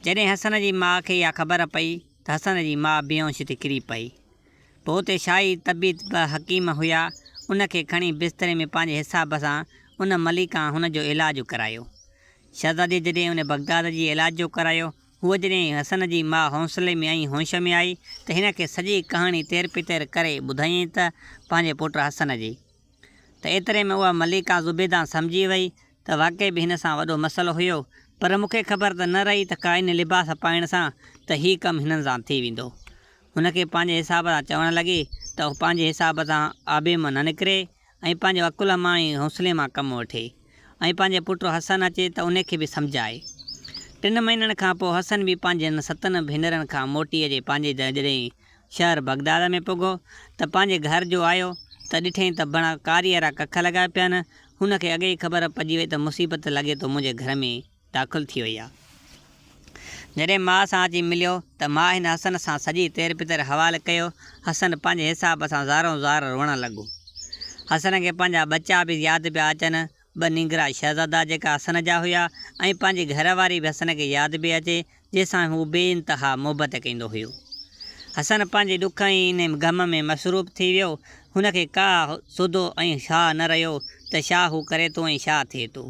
جڏهن حسن جي ماء کي اها خبر پئي ته حسن جي ماء بيهوش ٿي ڪري پئي. پوء اتي شاهي طبيب حڪيم هيا، ان کي کڻي بستري ۾ پنهنجي حساب سان ان مليڪان هن جو علاج ڪرايو. شهزاديء جڏهن ان بغداد جي علاج جو ڪرايو، هوء جڏهن حسن جي ماء حوصلي ۾ ۽ هوش ۾ آئي ته هن کي سڄي ڪهاڻي تير پتير ڪري ٻڌايائين ته پنهنجي پٽ حسن جي. ته ايتري ۾ اها مليڪا زبيده سمجهي وئي ته واقعي به هن سان وڏو مسئلو هيو پر مون کي خبر ته نه رهي ته ڪا ان لباس پائڻ سان ته هي ڪم هنن سان ٿي ويندو. هن کي پنهنجي حساب سان چوڻ لڳي ته هو پنهنجي حساب سان آبي مان نه نڪري ۽ پنهنجو عقل مان ۽ حوصلي مان ڪم وٺي ۽ پنهنجي پٽ حسن اچي ته ان کي به سمجهائي. ٽن مهينن کان پوء حسن به پنهنجن ستن ڀينرن کان موٽي اچي پنهنجي جڏهن شهر بغداد ۾ پڳو ته پنهنجي گهر جو آيو ته ڏٺئين ته بڻا ڪاري وارا ڪک لڳا پيا آهن. هن کي اڳي ئي خبر پئجي وئي ته مصيبت لڳي ٿو منهنجي گهر ۾ داخل ٿي وئي آ. جڏهن ماء سان اچي مليو ته ماء هن حسن سان سڄي تير پتر حوال ڪيو. حسن پنهنجي حساب سان زارون زار روئڻ لڳو. حسن کي پنهنجا ٻچا به ياد پيا اچن. ٻه نينگرا شهزادا جيڪا حسن جا هيا ۽ پنهنجي گهر واري به حسن کي ياد پئي اچي جنهن سان هو بي انتها محبت ڪندو هيو. حسن پنهنجي ڏک ۽ انهي غم ۾ مصروف ٿي ويو. هن کي ڪا سڌ ۽ شاهه نه رهيو ته شا هو ڪري ٿو ۽ شا ٿئي ٿو.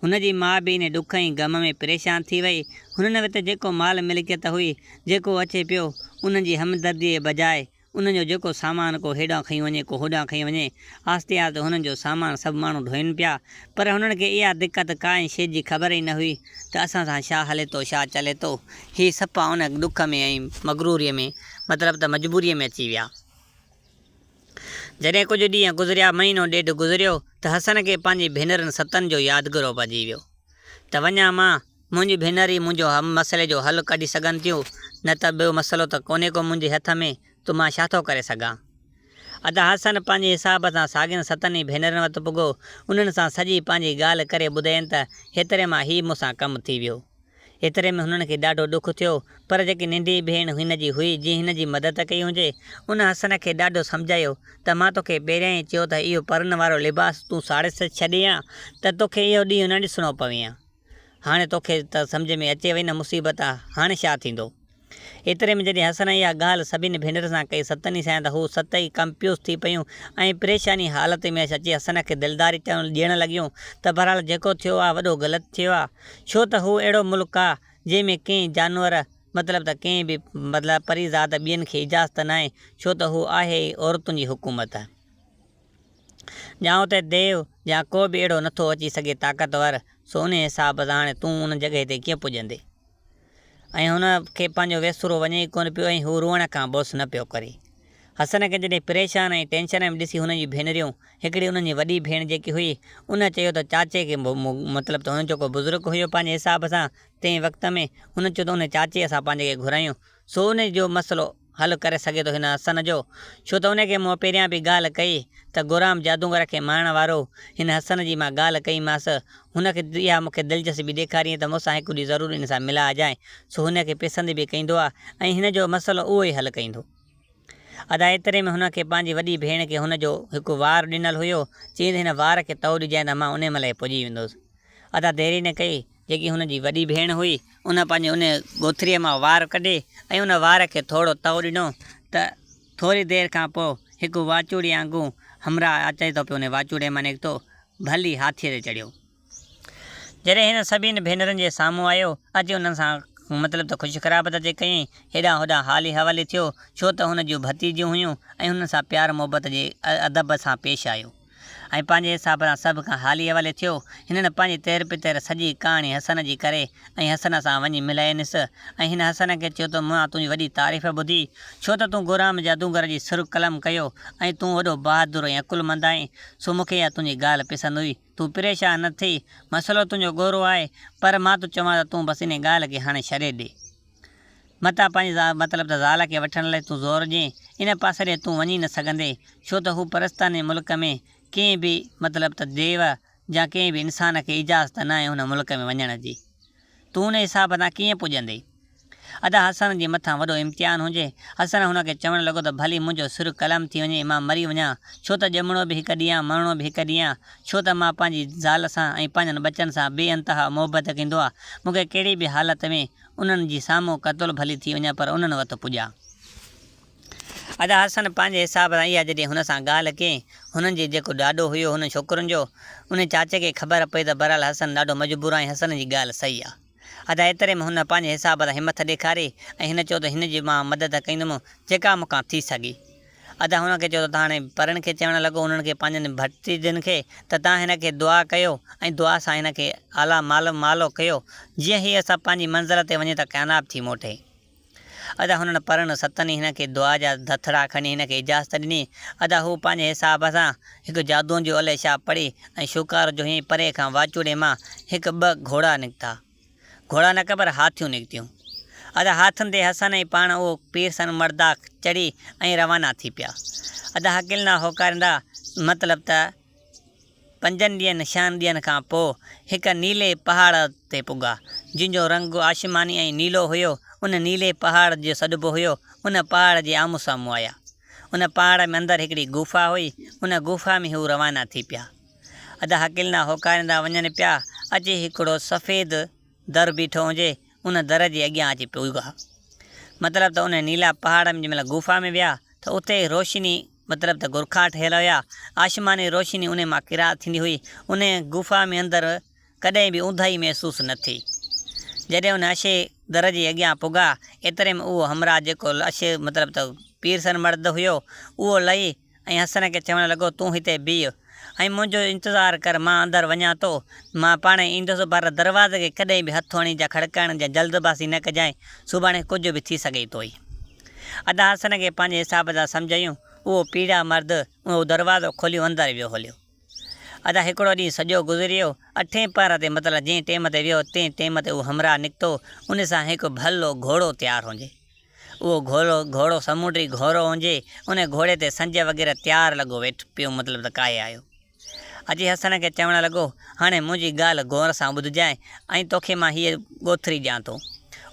هن جي ماء به انهي ڏک ۽ غم ۾ پريشان ٿي وئي. هنن وٽ جيڪو مال ملڪيت هئي، جيڪو اچي پيو، انهن جي همدرديء جي بجاء انهن جو جيڪو سامان ڪو هيڏانهن کڻي وڃي ڪو هوڏانهن کڻي وڃي، آهستي آهستي هنن جو سامان سڀ ماڻهو ڍوئين پيا، پر هنن کي اها دقت ڪا ۽ شيء جي خبر ئي نه هئي ته اسان سان ڇا هلي ٿو ڇا چلي ٿو. هي صفا ان ڏک ۾ ۽ مغروريء ۾ مطلب ته مجبوريء ۾ اچي ويا. جڏهن ڪجهه ڏينهن گذريا، مهينو ڏيڍ گذريو ته حسن کي پنهنجي ڀينرن ستن جو يادگيرو پئجي ويو ته وڃان مان، منهنجي ڀينر ئي منهنجو مسئلي جو حل ڪڍي سگهن ٿيون، نه ته ٻيو مسئلو ته ڪونهي ڪو منهنجي هٿ ۾ ته مان ڇا ٿو ڪري سگهان. ادا حسن پنهنجي حساب سان ساڳين ستن ئي ڀينرن وٽ پڳو، انهن سان سڄي پنهنجي ڳالهه ڪري ٻڌايائين ته هيتري مان هي مون سان ڪم ٿي ويو. ايتري ۾ هنن کي ڏاڍو ڏک ٿيو، پر جيڪي ننڍي ڀيڻ هن جي هئي، جنهن هن جي مدد ڪئي هجي، ان حسن کي ڏاڍو سمجهايو ته مان توکي پهريائين ئي چيو ته اهو پرن وارو لباس تون ساڙي ڇڏين ها ته توکي اهو ڏينهن نه ڏسڻو پوي ها. هاڻي توکي ته سمجهه ۾ اچي وئي نه مصيبت آ، هاڻي ڇا ٿيندو؟ ايتري ۾ جڏهن حسن اها ڳالهه سڀني ڀينرن سان ڪئي، ستن ئي سان ته هو ست ئي ڪنفيوز ٿي پيون ۽ پريشاني حالت ۾ اچي حسن کي دلداري ڏيڻ لڳيون ته بهرحال جيڪو ٿيو آ وڏو غلط ٿيو آ، ڇو ته هو اهڙو ملڪ آ جنهن ۾ ڪنهن جانور مطلب ته ڪنهن به مطلب پريزاد ٻين کي اجازت ناهي، ڇو ته هو آهي ئي عورتن جي حڪومت. يا اتي ديو يا ڪو به اهڙو نٿو اچي سگهي طاقتور، سو انهي حساب سان هاڻي تون ان جڳهه تي ڪيئن پڄندين؟ ۽ هن کي پنهنجو ويسورو وڃي ئي ڪونه پيو ۽ هو روئڻ کان بوس نه پيو ڪري. حسن کي جڏهن پريشان ۽ ٽينشن ۾ ڏسي هن جون ڀينريون، هڪڙي انهن جي وڏي ڀيڻ جيڪي هئي، ان چيو ته چاچي کي مطلب ته هن جو ڪو بزرگ هيو پنهنجي حساب سان تنهن وقت ۾، هن چيو ته ان چاچي اسان پنهنجي کي گهرايون، سو ان جو مسئلو حل ڪري سگهي ٿو هن حسن جو، ڇو ته ان کي مون پهريان به ڳالهه ڪئي ته گهرام جادوگر کي مارڻ وارو هن حسن جي مان ڳالهه ڪئي مانس، هن کي اها مون کي دلچسپي ڏيکاريائين ته مون سان هڪ ڏينهن ضرور ان سان ملائجانء، سو هن کي پسند به ڪيندو آ ۽ هن جو مسئلو اهو ئي حل ڪيندو. ادا ايتري ۾ هن کي پنهنجي وڏي ڀيڻ کي هن جو هڪ وار ڏنل هيو، چيائين ته هن وار کي تئو ڏجانء ته مان انهي مهل ئي پڄي ويندس. ادا ديري نه ڪئي، جيڪي هن جي وڏي ڀيڻ هئي، ان پنهنجي ان ڳوٿريء مان وار ڪڍي ۽ ان وار کي ٿورو تئو ڏنو ته ٿوري دير کان پوء هڪ واچوڙي آنگون همراهه اچي ٿو پيو ان واچوڙي مان نڪتو، ڀلي هاٿيء تي چڙهيو. جڏهن هن سڀني ڀينرن جي سامهون آيو، اچي انهن سان مطلب ته خوش خرابت اچي ڪيائين، هيڏانهن هوڏانهن حالي حوالي ٿيو، ڇو ته هن جون ڀتيجيون هيون ۽ هنن سان پيار محبت جي ادب سان پيش آيو. ۽ پنهنجي حساب سان سڀ کان حالي حوالي ٿيو. هنن پنهنجي تير پتير سڄي ڪهاڻي حسن جي ڪري ۽ حسن سان وڃي ملاينس ۽ هن حسن کي چيو ته مان تنهنجي وڏي تعريف ٻڌي، ڇو ته تون گهرام جادوگر جي سر قلم ڪيو ۽ تون وڏو بهادر ۽ عقلمند آهين، سو مون کي اها تنهنجي ڳالهه پسند هئي. تون پريشان نه ٿي، مسئلو تنهنجو ڳورو آهي، پر مان ٿو چوان ته تون بس انهي ڳالهه کي هاڻي ڇڏي ڏي. متان پنهنجي زال مطلب ته زال کي وٺڻ لاء تون زور ڏين، ان پاسي ڏي تون وڃي نه سگهندين، ڇو ته هو پرستاني ملڪ ۾ ڪنهن به مطلب ته ديو يا ڪنهن به انسان کي اجازت ناهي ان ملڪ ۾ وڃڻ جي. تون ان حساب سان ڪيئن پڄندين؟ ادا حسن جي مٿان وڏو امتحان هجي. حسن هن کي چوڻ لڳو ته ڀلي منهنجو سر قلم ٿي وڃي مان مري وڃان، ڇو ته ڄمڻو به هڪ ڏينهن آ مرڻو به هڪ ڏينهن آ، ڇو ته مان پنهنجي زال سان ۽ پنهنجن ٻچن سان بي انتها محبت ڪندو آ، مون کي ڪهڙي به حالت ۾ انهن جي سامهون قتل ڀلي ٿي وڃان پر انهن وت پڄان. ادا حسن پنهنجي حساب سان اها جڏهن هن سان ڳالهه ڪئي، هنن جي جيڪو ڏاڏو هيو هنن ڇوڪرن جو، انهي چاچي کي خبر پئي ته بهرحال حسن ڏاڍو مجبور آهي ۽ حسن جي ڳالهه صحيح آ. ادا ايتري ۾ هن پنهنجي حساب سان همٿ ڏيکاري ۽ هن چيو ته هن جي مان مدد ڪندم جيڪا مون کان ٿي سگهي. ادا هن کي چيو ته هاڻي پرين کي چوڻ لڳو انهن کي پنهنجن ڀتيجن کي ته تان هن کي دعا ڪيو ۽ دعا سان هن کي اعليٰ مال مالو ڪيو جيئن هي اسان پنهنجي منزل تي وڃي ته ڪامياب ٿي موٽي. ادا هنن پرين ستن ئي هن کي دعا جا ڌٿڙا کڻي هن کي اجازت ڏني. ادا هو پنهنجي حساب سان هڪ جادوئن جو الي شاهه پڙهي ۽ شوڪارو جو هيئن پري کان واچوڙي مان هڪ ٻه گهوڙا نڪتا. گهوڙا نه پر هاٿيون نڪتيون. ادا هاٿين تي حسن ۽ پاڻ اهو پير سن مرداخ چڙهي ۽ روانا ٿي پيا. ادا هڪلندا هوڪاريندا مطلب ته پنجن ڏينهن ڇهن ڏينهن کان پوء هڪ نيلي پهاڙ تي پڳا، جنهن جو رنگ آشماني ۽ نيلو هيو. ان نيلي پهاڙ جو سڏبو هيو. ان پهاڙ جي آمهون سامهون آيا. ان پهاڙ ۾ اندر هڪڙي گوفا هئي. ان گوفا ۾ هو روانا ٿي پيا. ادا هڪلندا هوڪاريندا وڃن پيا، اچي هڪڙو سفيد در بيٺو هجي، ان در جي اڳيان اچي پڳا. مطلب ته ان نيلا پهاڙ ۾ جنهن مهل گوفا ۾ ويا ته اتي روشني مطلب ته گرکا ٺهيل هيا، آشماني روشني انهي مان ڪرا ٿيندي هئي، انهي گفا ۾ اندر ڪڏهن به اونداهي محسوس نه ٿي. جڏهن ان اشي در جي اڳيان پڳا، ايتري ۾ اهو همراهه جيڪو اشي مطلب ته پير سن مرد هيو، اهو لهي ۽ حسن کي چوڻ لڳو، تون هتي بيهه ۽ منهنجو انتظار ڪر، مان اندر وڃان ٿو، مان پاڻهي ايندس، پر دروازي کي ڪڏهن به هٿ هڻي جا کڙڪائڻ جا جلدبازي نه ڪجانء، سڀاڻي ڪجهه به ٿي سگهي ٿوئي. ادا حسن کي پنهنجي حساب سان سمجهايون، اهو پيڙا مرد اهو دروازو کوليون اندر ويو هليو. ادا هڪڙو ڏينهن سڄو گذري ويو، اٺين پهر تي مطلب جنهن ٽيم تي ويو تنهن ٽيم تي اهو همراهه نڪتو، ان سان هڪ ڀلو گهوڙو تيار هجي. اهو گهوڙو گهوڙو سمونڊي گهوڙو هجي، ان گهوڙي تي سنج وغيره تيار لڳو ويٺ پيو مطلب ته ڪاهي آيو. اچي حسن کي چوڻ لڳو، هاڻي منهنجي ڳالهه غور سان ٻڌجانء ۽ توکي مان هيء ڳوٿري ڏيان ٿو.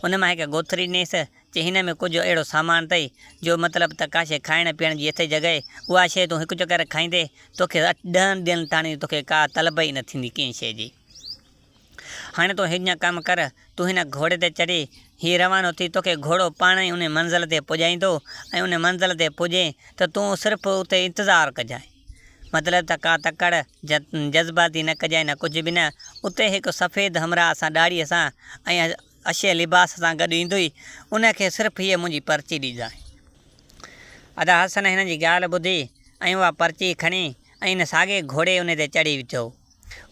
ان مان هڪ ڳوٿري ڏنيس، چي هن ۾ ڪجهه اهڙو سامان اٿئي، جو مطلب ته ڪا شيء کائڻ پيئڻ جي اٿئي جڳهه، اها شيء تون هڪ چڪر کائيندين، توکي اٺ ڏهن ڏينهن تاڻي توکي ڪا طلب ئي نه ٿيندي ڪنهن شيء جي. هاڻي تون هيئن ڪم ڪر، تون هن گهوڙي تي چڙهي هي روانو ٿي، توکي گهوڙو پاڻ ئي انهي منزل تي پڄائيندو ۽ انهي منزل تي پڄين ته تون صرف اتي انتظار ڪجانء. مطلب ته ڪا تڪڙ، جذباتي نه ڪجانء نه ڪجهه به نه. اتي هڪ سفيد همراهه سان ڏاڙهيء سان ۽ اشي لباس سان گڏ ايندوئي، ان کي صرف هيء منهنجي پرچي ڏجانء. ادا حسن هن جي ڳالهه ٻڌي ۽ اها پرچي کڻي ۽ ان ساڳئي گهوڙي انهي تي چڙهي ويٺو.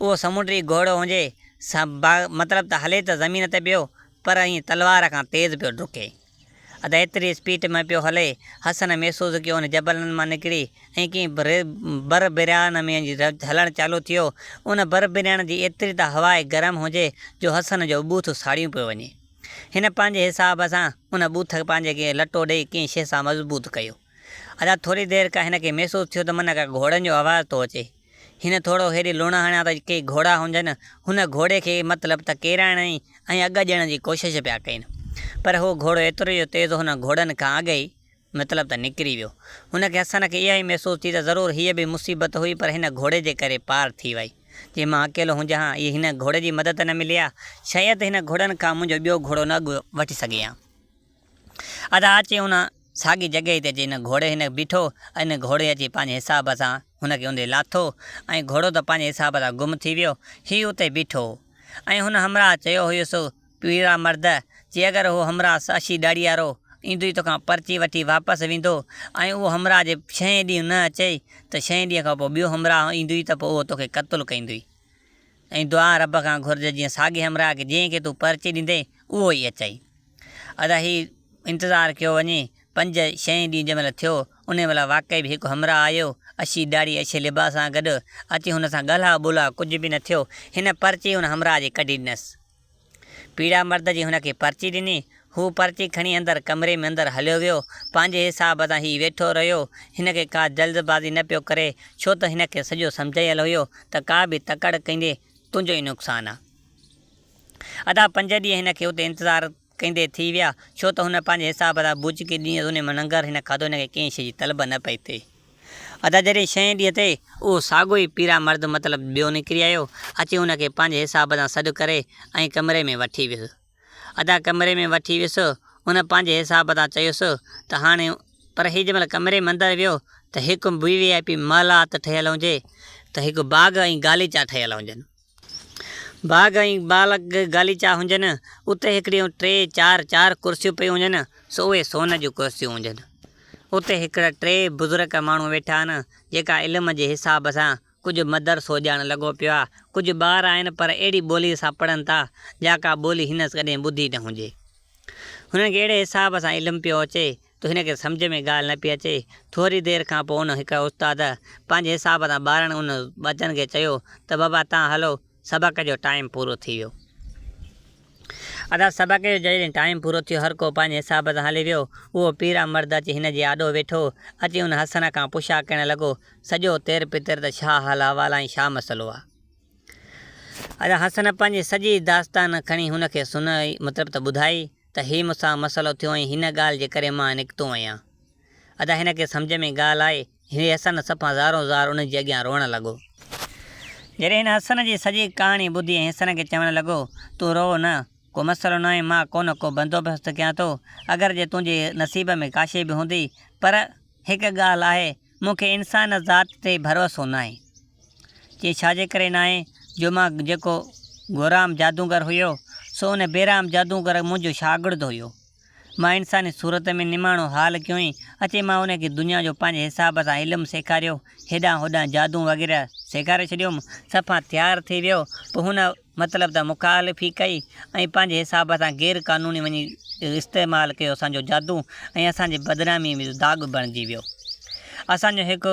اهو سمنڊي گهوڙو هجي، مطلب ته هلي ته زمين تي پيو، پر ائين تلوار کان تيز پيو ڊڪي. ادا ايتري اسپيڊ ۾ پيو هلي، حسن محسوس ڪيو ان جبلن مان نڪري ۽ ڪنهن بر بريان ۾ هلڻ چالو ٿيو. ان بر بريان جي ايتري ته هواء گرم هجي جو حسن جو ٻوٿ ساڙيون پيو وڃي. هن پنهنجي حساب سان ان ٻوٿ پنهنجي کي لٽو ڏئي ڪنهن شيء سان مضبوط ڪيو. ادا ٿوري دير کان هن کي محسوس ٿيو ته من ڪا گهوڙن جو آواز ٿو اچي. هن ٿورو هيڏي لوڻ هڻيا ته ڪي گهوڙا هجن. هن گهوڙي کي مطلب ته ڪيرائڻ ۽ اڳ ڏيڻ جي ڪوشش پيا ڪين. پر هو گهوڙو ايترو جو تيز هن گهوڙن کان اڳ ئي مطلب ته نڪري ويو. هن کي حسن کي اها ئي محسوس ٿي ته ضرور هيء به مصيبت هئي پر هن گهوڙي جي ڪري پار ٿي وئي. جي مان اڪيلو هجان ها ۽ هن گهوڙي جي مدد نه ملي ها، شايد هن گهوڙن کان منهنجو ٻيو گهوڙو نه اڳ وٺي سگهي ها. ادا اچي ان ساڳي جڳهه تي اچي هن گهوڙي هن بيٺو ۽ هن گهوڙي اچي پنهنجي حساب سان هن کي انڌي لاٿو ۽ گهوڙو ته پنهنجي حساب سان گم ٿي ويو. هي اتي بيٺو هو ۽ هن همراهه چيو هيس، پيرا مرد، جي اگر اهو همراهه ساشي ڏاڙهي وارو ايندوئي توکان پرچي وٺي واپس ويندو ۽ اهو همراهه جي ڇهين ڏينهن نه اچئي ته ڇهين ڏينهن کان پوء ٻيو همراهه ايندوئي ته پوء اهو توکي قتل ڪندوئي ۽ دعا رب کان گهرج جيئن ساڳي همراهه کي جنهن کي تون پرچي ڏيندين اهو ئي اچئي. ادا هي انتظار ڪيو وڃي پنج ڇهين ڏينهن جنهن مهل ٿيو انهي مهل واقعي به هڪ همراهه آيو اڇي ڏاڙهي اڇي لباس سان گڏ اچي هن سان ڳالهاء ٻولهاء ڪجهه به نه ٿيو هن پرچي ان همراهه جي ڪڍي ڏنس. پيڙا مرد جي هن کي پرچي ڏني. هو پرچي کڻي اندر ڪمري ۾ اندر هليو ويو. پنهنجي حساب سان هي ويٺو رهيو. هن کي ڪا جلد بازي نه پيو ڪري، ڇو ته هن کي سڄو سمجهايل هيو ته ڪا به تڪڙ ڪندي تنهنجو ئي نقصان آ. ادا پنج ڏينهن هن کي اتي انتظار ڪندي ٿي ويا، ڇو ته هن پنهنجي حساب سان بوچڪي ڏينهن انهي مان ننگر هن کاڌو هن کي ڪنهن شيء جي طلب نه پئي ٿئي. ادا جڏهن ڇهين ڏينهن تي اهو ساڳيو ئي پيرا مرد مطلب ٻيو نڪري آيو، اچي هن کي پنهنجي حساب سان سڏ ڪري ۽ ڪمري ۾ وٺي ويس. ادا ڪمري ۾ وٺي ويس. ان پنهنجي حساب تان چيس ته هاڻي پر هي جنهن مهل ڪمري ۾ اندر ويو ته هڪ وي وي آء پي محلات ٺهيل هجي ته هڪ باغ ۽ غاليچا ٺهيل هجن. باغ ۽ غاليچا هجن، اتي هڪڙيون ٽي چار چار ڪرسيون پيون هجن، سو اهي سون جون ڪرسيون هجن. اتي هڪڙا ٽي بزرگ ماڻهو ويٺا آهن، جيڪا علم جي حساب سان ڪجهه مدرسو ڄڻ لڳو پيو آ. ڪجهه ٻار آهن پر اهڙي ٻوليء سان پڙهن ٿا، جا ڪا ٻولي هنس ڪڏهن ٻڌي نه هجي. هنن کي اهڙي حساب سان علم پيو اچي ته هن کي سمجهه ۾ ڳالهه نه پئي اچي. ٿوري دير کان پوء ان هڪ استاد پنهنجي حساب سان ٻارن ان ٻچن کي چيو ته بابا تان هلو سبق جو ٽائيم پورو ٿي ويو. ادا سبق جو جڏهن ٽائيم پورو ٿيو هر ڪو پنهنجي حساب سان هلي ويو. اهو پيرا مرد اچي هن جي آڏو ويٺو. اچي ان حسن کان پڇا ڪرڻ لڳو سڄو تير پتر ته ڇا حال احوال ۽ ڇا مسئلو آ. ادا حسن پنهنجي سڄي داستان کڻي هن کي سنئي مطلب ته ٻڌائي ته هي مون سان مسئلو ٿيو ۽ هن ڳالهه جي ڪري مان نڪتو آهيان. ادا هن کي سمجهه ۾ ڳالهه آئي. هي حسن صفا زارو زار ان جي اڳيان روئڻ لڳو. جڏهن هن حسن جي سڄي ڪهاڻي ٻڌي ۽ حسن کي چوڻ لڳو، تون روء نه، ڪو مسئلو ناهي، مان ڪونه ڪو بندوبست ڪيان ٿو، اگر جي تنهنجي نصيب ۾ ڪا شيء به هوندي، پر هڪ ڳالهه آهي، مون کي انسان ذات تي ڀروسو ناهي. چيائين، ڇا جي ڪري ناهي؟ جو مان جيڪو گورام جادوگر هيو، سو ان بيرام جادوگر منهنجو شاگرد هيو. مان انساني صورت ۾ نماڻو حال ڪيوئين، اچي مان ان کي دنيا جو پنهنجي حساب سان علم سيکاريو، هيڏانهن هوڏانهن جادو وغيره سيکاري ڇڏيوم، صفا تيار ٿي ويو، پوء هن مطلب ته مخالفي ڪئي ۽ پنهنجي حساب سان غير قانوني وڃي استعمال ڪيو اسان جو جادو ۽ اسان جي بدنامي جو داغ بڻجي ويو. اسان جو هڪ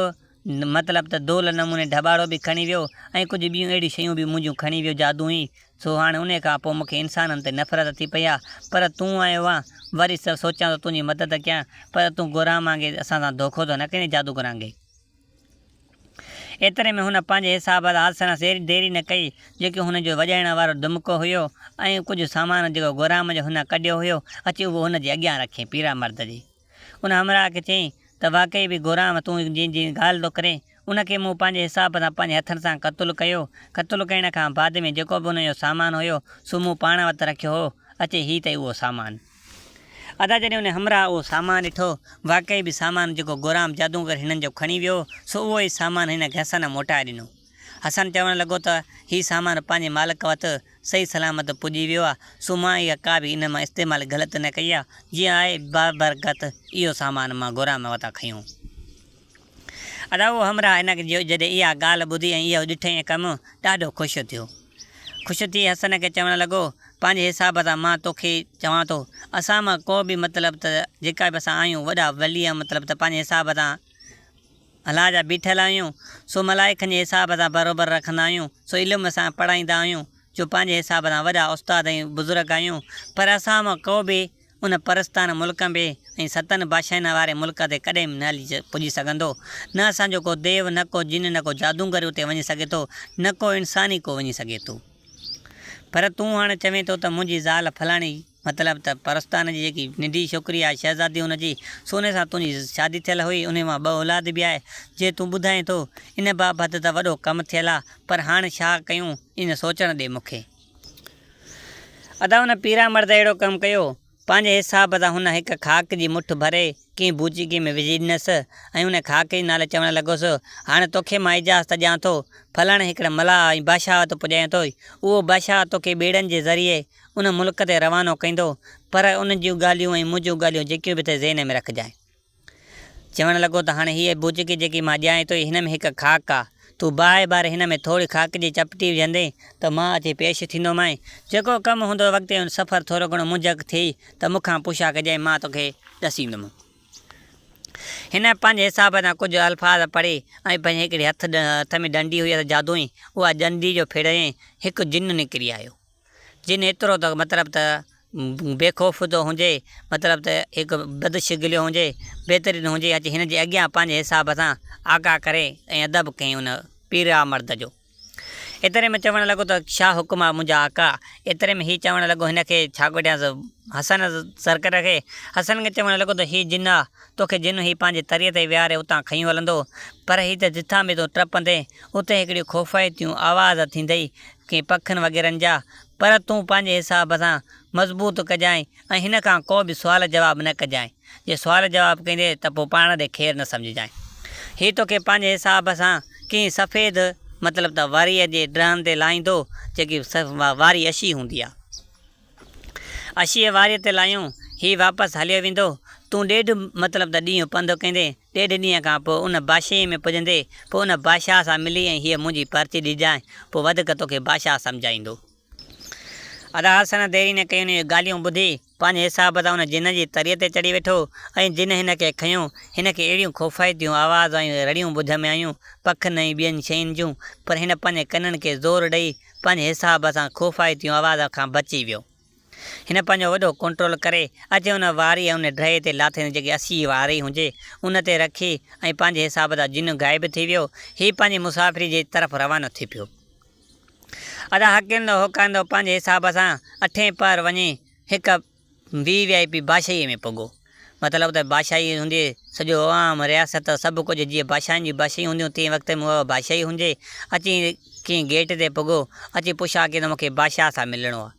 مطلب ته دول نموني ڍٻاڙو به کڻي ويو ۽ ڪجهه ٻيون اهڙيون شيون به منهنجون کڻي ويو جادوئي سو هاڻي انهي کان پوء مون کي انسانن تي نفرت ٿي پئي آ پر تون آيو آن وري سوچيان ٿو تنهنجي مدد ڪيان پر تون گورام وانگي اسان سان دوکو ته نه ڪندين جادوگر وانگي. ايتري ۾ هن پنهنجي حساب سان حادثن سان ديري نه ڪئي، جيڪو هن جو وڄائڻ وارو دمڪو هيو ۽ ڪجهه سامان جيڪو گورام جو هن ڪڍيو هيو، اچي اهو هن جي اڳيان رکيائين. پيرا مرد جي ان همراهه کي چيائين ته واقعي به گورام تون جنهن جي ڳالهه ٿو ڪرين، ان کي مون پنهنجي حساب سان پنهنجي هٿن سان قتل ڪيو. قتل ڪرڻ کان بعد ۾ جيڪو به ان جو سامان هيو، سو مون پاڻ وٽ رکيو هو. اچي هي اٿئي اهو سامان. ادا جڏهن ان همراهه اهو سامان ڏٺو، واقعي به سامان جيڪو گورام جادوگر هنن جو کڻي ويو، سو اهو ئي سامان هن کي حسن موٽائي ڏنو. حسن چوڻ لڳو ته هي سامان پنهنجي مالڪ وٽ صحيح سلامت پڄي ويو آ، سو مان اها ڪا به ان مان استعمال غلط نه ڪئي آ، جيئن آهي بابرڪت اهو سامان مان گورام وٽان کنيو. ادا اهو همراهه هن جڏهن اها ڳالهه ٻڌي ۽ اهو ڏٺئين ڪم، ڏاڍو خوش ٿيو. خوش ٿي حسن کي چوڻ لڳو، پنهنجي حساب سان مان توکي چوان ٿو، اسان مان ڪو به مطلب ته جيڪا به اسان آهيون وڏا ولي مطلب ته پنهنجي حساب سان الله جا بيٺل آهيون، سو ملائڪن جي حساب سان بروبر رکندا آهيون، سو علم اسان پڙهائيندا آهيون، جو پنهنجي حساب سان وڏا استاد ۽ بزرگ آهيون، پر اسان مان ڪو به ان پرستان ملڪ ۾ ۽ ستن بادشاهين واري ملڪ تي ڪڏهن به نه هلي پڄي سگهندو. نه اسان جو ڪو ديو، نه ڪو جن، نه ڪو جادوگر اتي وڃي سگهي ٿو، نه ڪو انسان ئي ڪو وڃي سگهي ٿو. پر تون هاڻ چوين ٿو ته منهنجي زال فلاڻي، مطلب ته پرستان جي جيڪي ننڍي ڇوڪري آهي، شهزادي ان جي، سو ان سان تنهنجي شادي ٿيل هئي، انهي مان ٻه اولاد به آهي، جي تون ٻڌائين ٿو، ان بابت ته وڏو ڪم ٿيل آ، پر هاڻ ڇا ڪيون، ان سوچڻ ڏي مون کي. ادا ان پيرا مرد اهڙو ڪم ڪيو، پنهنجي حساب سان هن هڪ خاڪ جي مٺ ڀري ڪنهن بوچيڪي ۾ وجهي ڏنس ۽ ان خاڪ جي نالي چوڻ لڳس، هاڻي توکي مان اجازت ڏيان ٿو، فلاڻي هڪڙي ملاح ۽ بادشاهه وٽ پڄايان ٿو، اهو بادشاهه توکي ٻيڙن جي ذريعي ان ملڪ تي روانو ڪندو، پر ان جون ڳالهيون ۽ منهنجون ڳالهيون جيڪيون به اٿئي ذهن ۾ رکجانء. چوڻ لڳو ته هاڻي هيء بوچڪي جيڪي مان ڏيانء ٿو، هن ۾ هڪ خاڪ آ. تون باهه ٻاري هن ۾ ٿوري خاڪ جي چپٽي وجهندين ته مان اچي پيش ٿيندومانء. جيڪو ڪم هوندو وقت ۽ سفر ٿورو گهڻو منجهڪ ٿئي ته مون کان پڇا ڪجانء مان توکي ڏسيندم. هن پنهنجي حساب سان ڪجهه الفاظ پڙهي ۽ پنهنجي هڪڙي هٿ هٿ ۾ ڏنڊي هئس جادوئي، اها ڏنڊي جو ڦيڙيائين هڪ جن نڪري آيو. جن ايترو ته مطلب ته بي خوف ٿو هجي، مطلب ته هڪ بدشگليو هجي، بهترين هجي، اچي هن جي اڳيان پنهنجي حساب سان آقا ڪري ۽ ادب ڪيائين ان پيرا مرد جو. ايتري ۾ چوڻ لڳو ته ڇا حڪم آ منهنجا آقا؟ ايتري ۾ هي چوڻ لڳو هن کي ڇا ڪڍيانس حسن سرڪر کي، حسن کي چوڻ لڳو ته هي جن آ، توکي جن هي پنهنجي تريء تي ويهاري اتان کنيو هلندو، پر هي ته جتان به تون ٽپندين، اتي هڪڙيون خوفائتيون آواز ٿيندئي، ڪي پکين وغيرن جا، پر تون پنهنجي حساب سان مضبوط ڪجانء ۽ هن کان ڪو به سوال جواب نه ڪجانء. جي سوال جواب ڪندين ته پوء پاڻ ڏي خير نه سمجهجانء. هي توکي پنهنجي حساب سان ڪنهن سفيد مطلب ته واريء جي ڊرهن تي لاهيندو، جيڪي واري اشي هوندي آهي. اشيء واريء تي لاهيون، هي واپس هليو ويندو. تون ڏيڍ مطلب ته ڏينهن پنڌ ڪندين، ڏيڍ ڏينهن کان پوء ان بادشاهيء ۾ پڄندين، پوء ان بادشاهه سان ملي ۽ هيء منهنجي پرچي ڏجانء، پوء وڌڪ توکي بادشاهه سمجهائيندو. ادا حسن ديرينه ڪيون اهي ڳالهيون ٻڌي، پنهنجي حساب سان ان جن جي تريء تي چڙهي ويٺو ۽ جن هن کي کنيو. هن کي اهڙيون خوفائتيون آواز ۽ رڙيون ٻڌ ۾ آيون، پکين ۽ ٻين شين جون، پر هن پنهنجي ڪنن کي زور ڏئي، پنهنجي حساب سان خوفائتيون آواز کان بچي ويو. هن پنهنجو وڏو ڪنٽرول ڪري اچي ان واري ۽ ان ڊهي تي لاٿي جيڪي 80 واري هجي ان تي رکي ۽ پنهنجي حساب سان جن غائب ٿي ويو. هي پنهنجي مسافري جي طرف روانو ٿي پيو. ادا هڪلندو هوڪاريندو پنهنجي حساب سان اٺين پهر وڃي هڪ وي وي آء پي بادشاهيء ۾ پڳو. مطلب ته بادشاهي هوندي سڄو عوام، رياست، سڀ ڪجهه جيئن بادشاهن جون بادشاهيون هونديون تيئن وقت ۾ اها بادشاهي هجي. اچي ڪنهن گيٽ تي پڳو. اچي پڇا ڪيائين ته مون کي بادشاهه سان ملڻو آهي.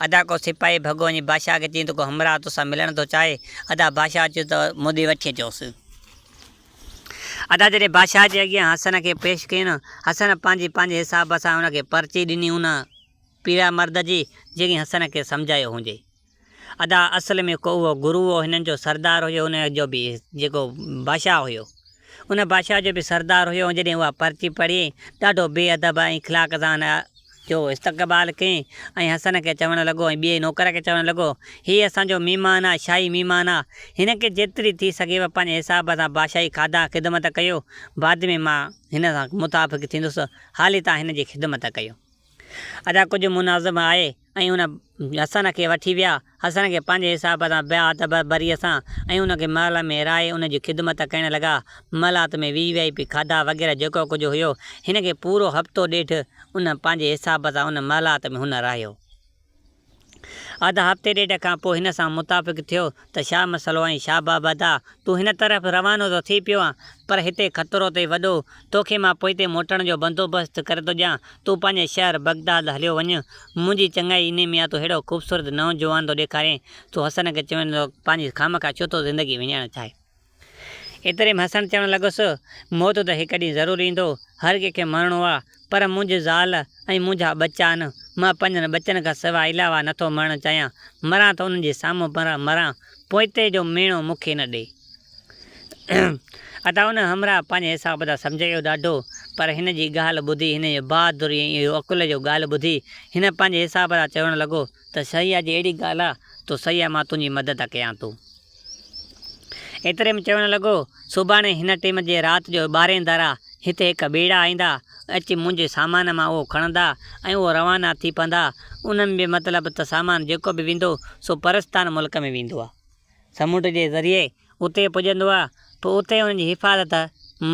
ادا ڪو سپاهي ڀڳو وڃي بادشاهه کي چيائين ته ڪو همراهه توسان ملڻ ٿو چاهي. ادا بادشاهه چيو ته مون ڏي وٺي اچوس. ادا جڏهن بادشاهه جي اڳيان حسن کي پيش ڪيائين، حسن پنهنجي پنهنجي حساب سان ان کي پرچي ڏني ان پيرا مرد جي جنهن حسن کي سمجهايو هجي. ادا اصل ۾ ڪو اهو گرو هو هنن جو سردار هيو ان جو به جيڪو بادشاهه هيو ان بادشاهه جو به سردار هيو ۽ جڏهن اها پرچي پڙهيائين ڏاڍو بي ادب ۽ اخلاق سان ان جو استقبال ڪيائين ۽ حسن کي چوڻ لڳو ۽ ٻئي نوڪر کي چوڻ لڳو هي اسان جو مهمان آ شاهي مهمان آ هن کي جيتري ٿي سگهيو پنهنجي حساب سان بادشاهي کاڌا خدمت ڪيو بعد ۾ مان هن سان متافق ٿيندس حالي توهان هن جي خدمت ڪيو. ادا ڪجهه منظم آئي ۽ ان حسن کي وٺي ويا. حسن کي پنهنجي حساب سان بي ادب بريء سان ۽ ان کي محل ۾ رهائي ان جي خدمت ڪرڻ لڳا. محلات ۾ وي وي آء پي کاڌا وغيره جيڪو ڪجهه هيو، هن کي پورو هفتو ڏيڍ ان پنهنجي حساب سان ان محلات ۾ هن رهيو. اڌ هفتي ڏيڍ کان پوء هن سان متفق ٿيو ته ڇا مسئلو ۽ ڇا بابت آ، تون هن طرف روانو ته ٿي پيو آن، پر هتي خطرو اٿئي وڏو، توکي مان پوئتي موٽڻ جو بندوبست ڪري ٿو ڏيان، تون پنهنجي شهر بغداد هليو وڃ، منهنجي چڱائي انهي ۾ آ تون ههڙو خوبصورت نوجوان ٿو ڏيکارين، تون حسن کي چوين ٿو پنهنجي خامخواه ڇو ٿو زندگي وڃائڻ چاهين. ايتري ۾ حسن چوڻ لڳس، موت ته هڪ ڏينهن ضرور ايندو، هر ڪنهن کي مرڻو آ، پر منهنجي زال ۽ منهنجا ٻچا آهن، مان پنهنجن ٻچن کان سواء علاوه نٿو مرڻ چاهيان، مران ته انهن جي سامهون مران، پوئتي جو ميڻو مون کي نه ڏي. ادا ان همراهه پنهنجي حساب سان سمجهايو ڏاڍو، پر هن جي ڳالهه ٻڌي، هن جي بهادري ۽ اهو عقل جو ڳالهه ٻڌي، هن پنهنجي حساب سان چوڻ لڳو ته صحيح آ جي اهڙي ڳالهه آ ته صحيح آ مان تنهنجي مدد ڪيان ٿو. ايتري ۾ چوڻ لڳو، سڀاڻي هن ٽيم جي رات جو ٻارهين ڌارا هتي هڪ ٻيڙا ايندا، اچي منهنجي سامان مان اهو کڻندا ۽ اهو روانا ٿي پوندا. انهن به مطلب ته سامان جيڪو به ويندو سو پرستان ملڪ ۾ ويندو آ. سمنڊ جي ذريعي اتي پڄندو آ، پوء اتي انهن جي حفاظت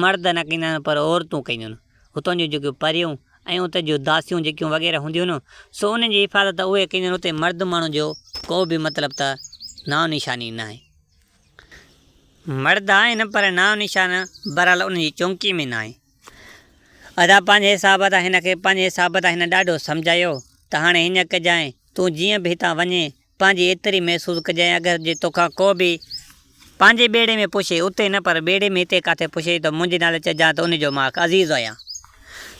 مرد نه ڪندا آهن پر عورتون ڪنديون آهن. اتان جون جيڪيون پريون ۽ اتي جون داسيون جيڪيون وغيره هونديون هن، سو انهن جي حفاظت اهي ڪنديون هن، اتي مرد ماڻهو جو ڪو به مطلب ته نانء نشان ئي ناهي. مرد آهن پر نانء نشان بهرحال انهن جي چونڪي ۾ ناهي. ادا پنهنجي حساب تان هن کي پنهنجي حساب تان هن ڏاڍو سمجهايو ته هاڻي هيئن ڪجانء، تون جيئن به هتان وڃين پنهنجي ايتري محسوس ڪجانء اگر جي توکان ڪو به پنهنجي ٻيڙي ۾ پڇي، اتي نه پر ٻيڙي ۾ هتي ڪاٿي پڇي ته منهنجي نالي چئجان ته ان جو مان عزيز آهيان.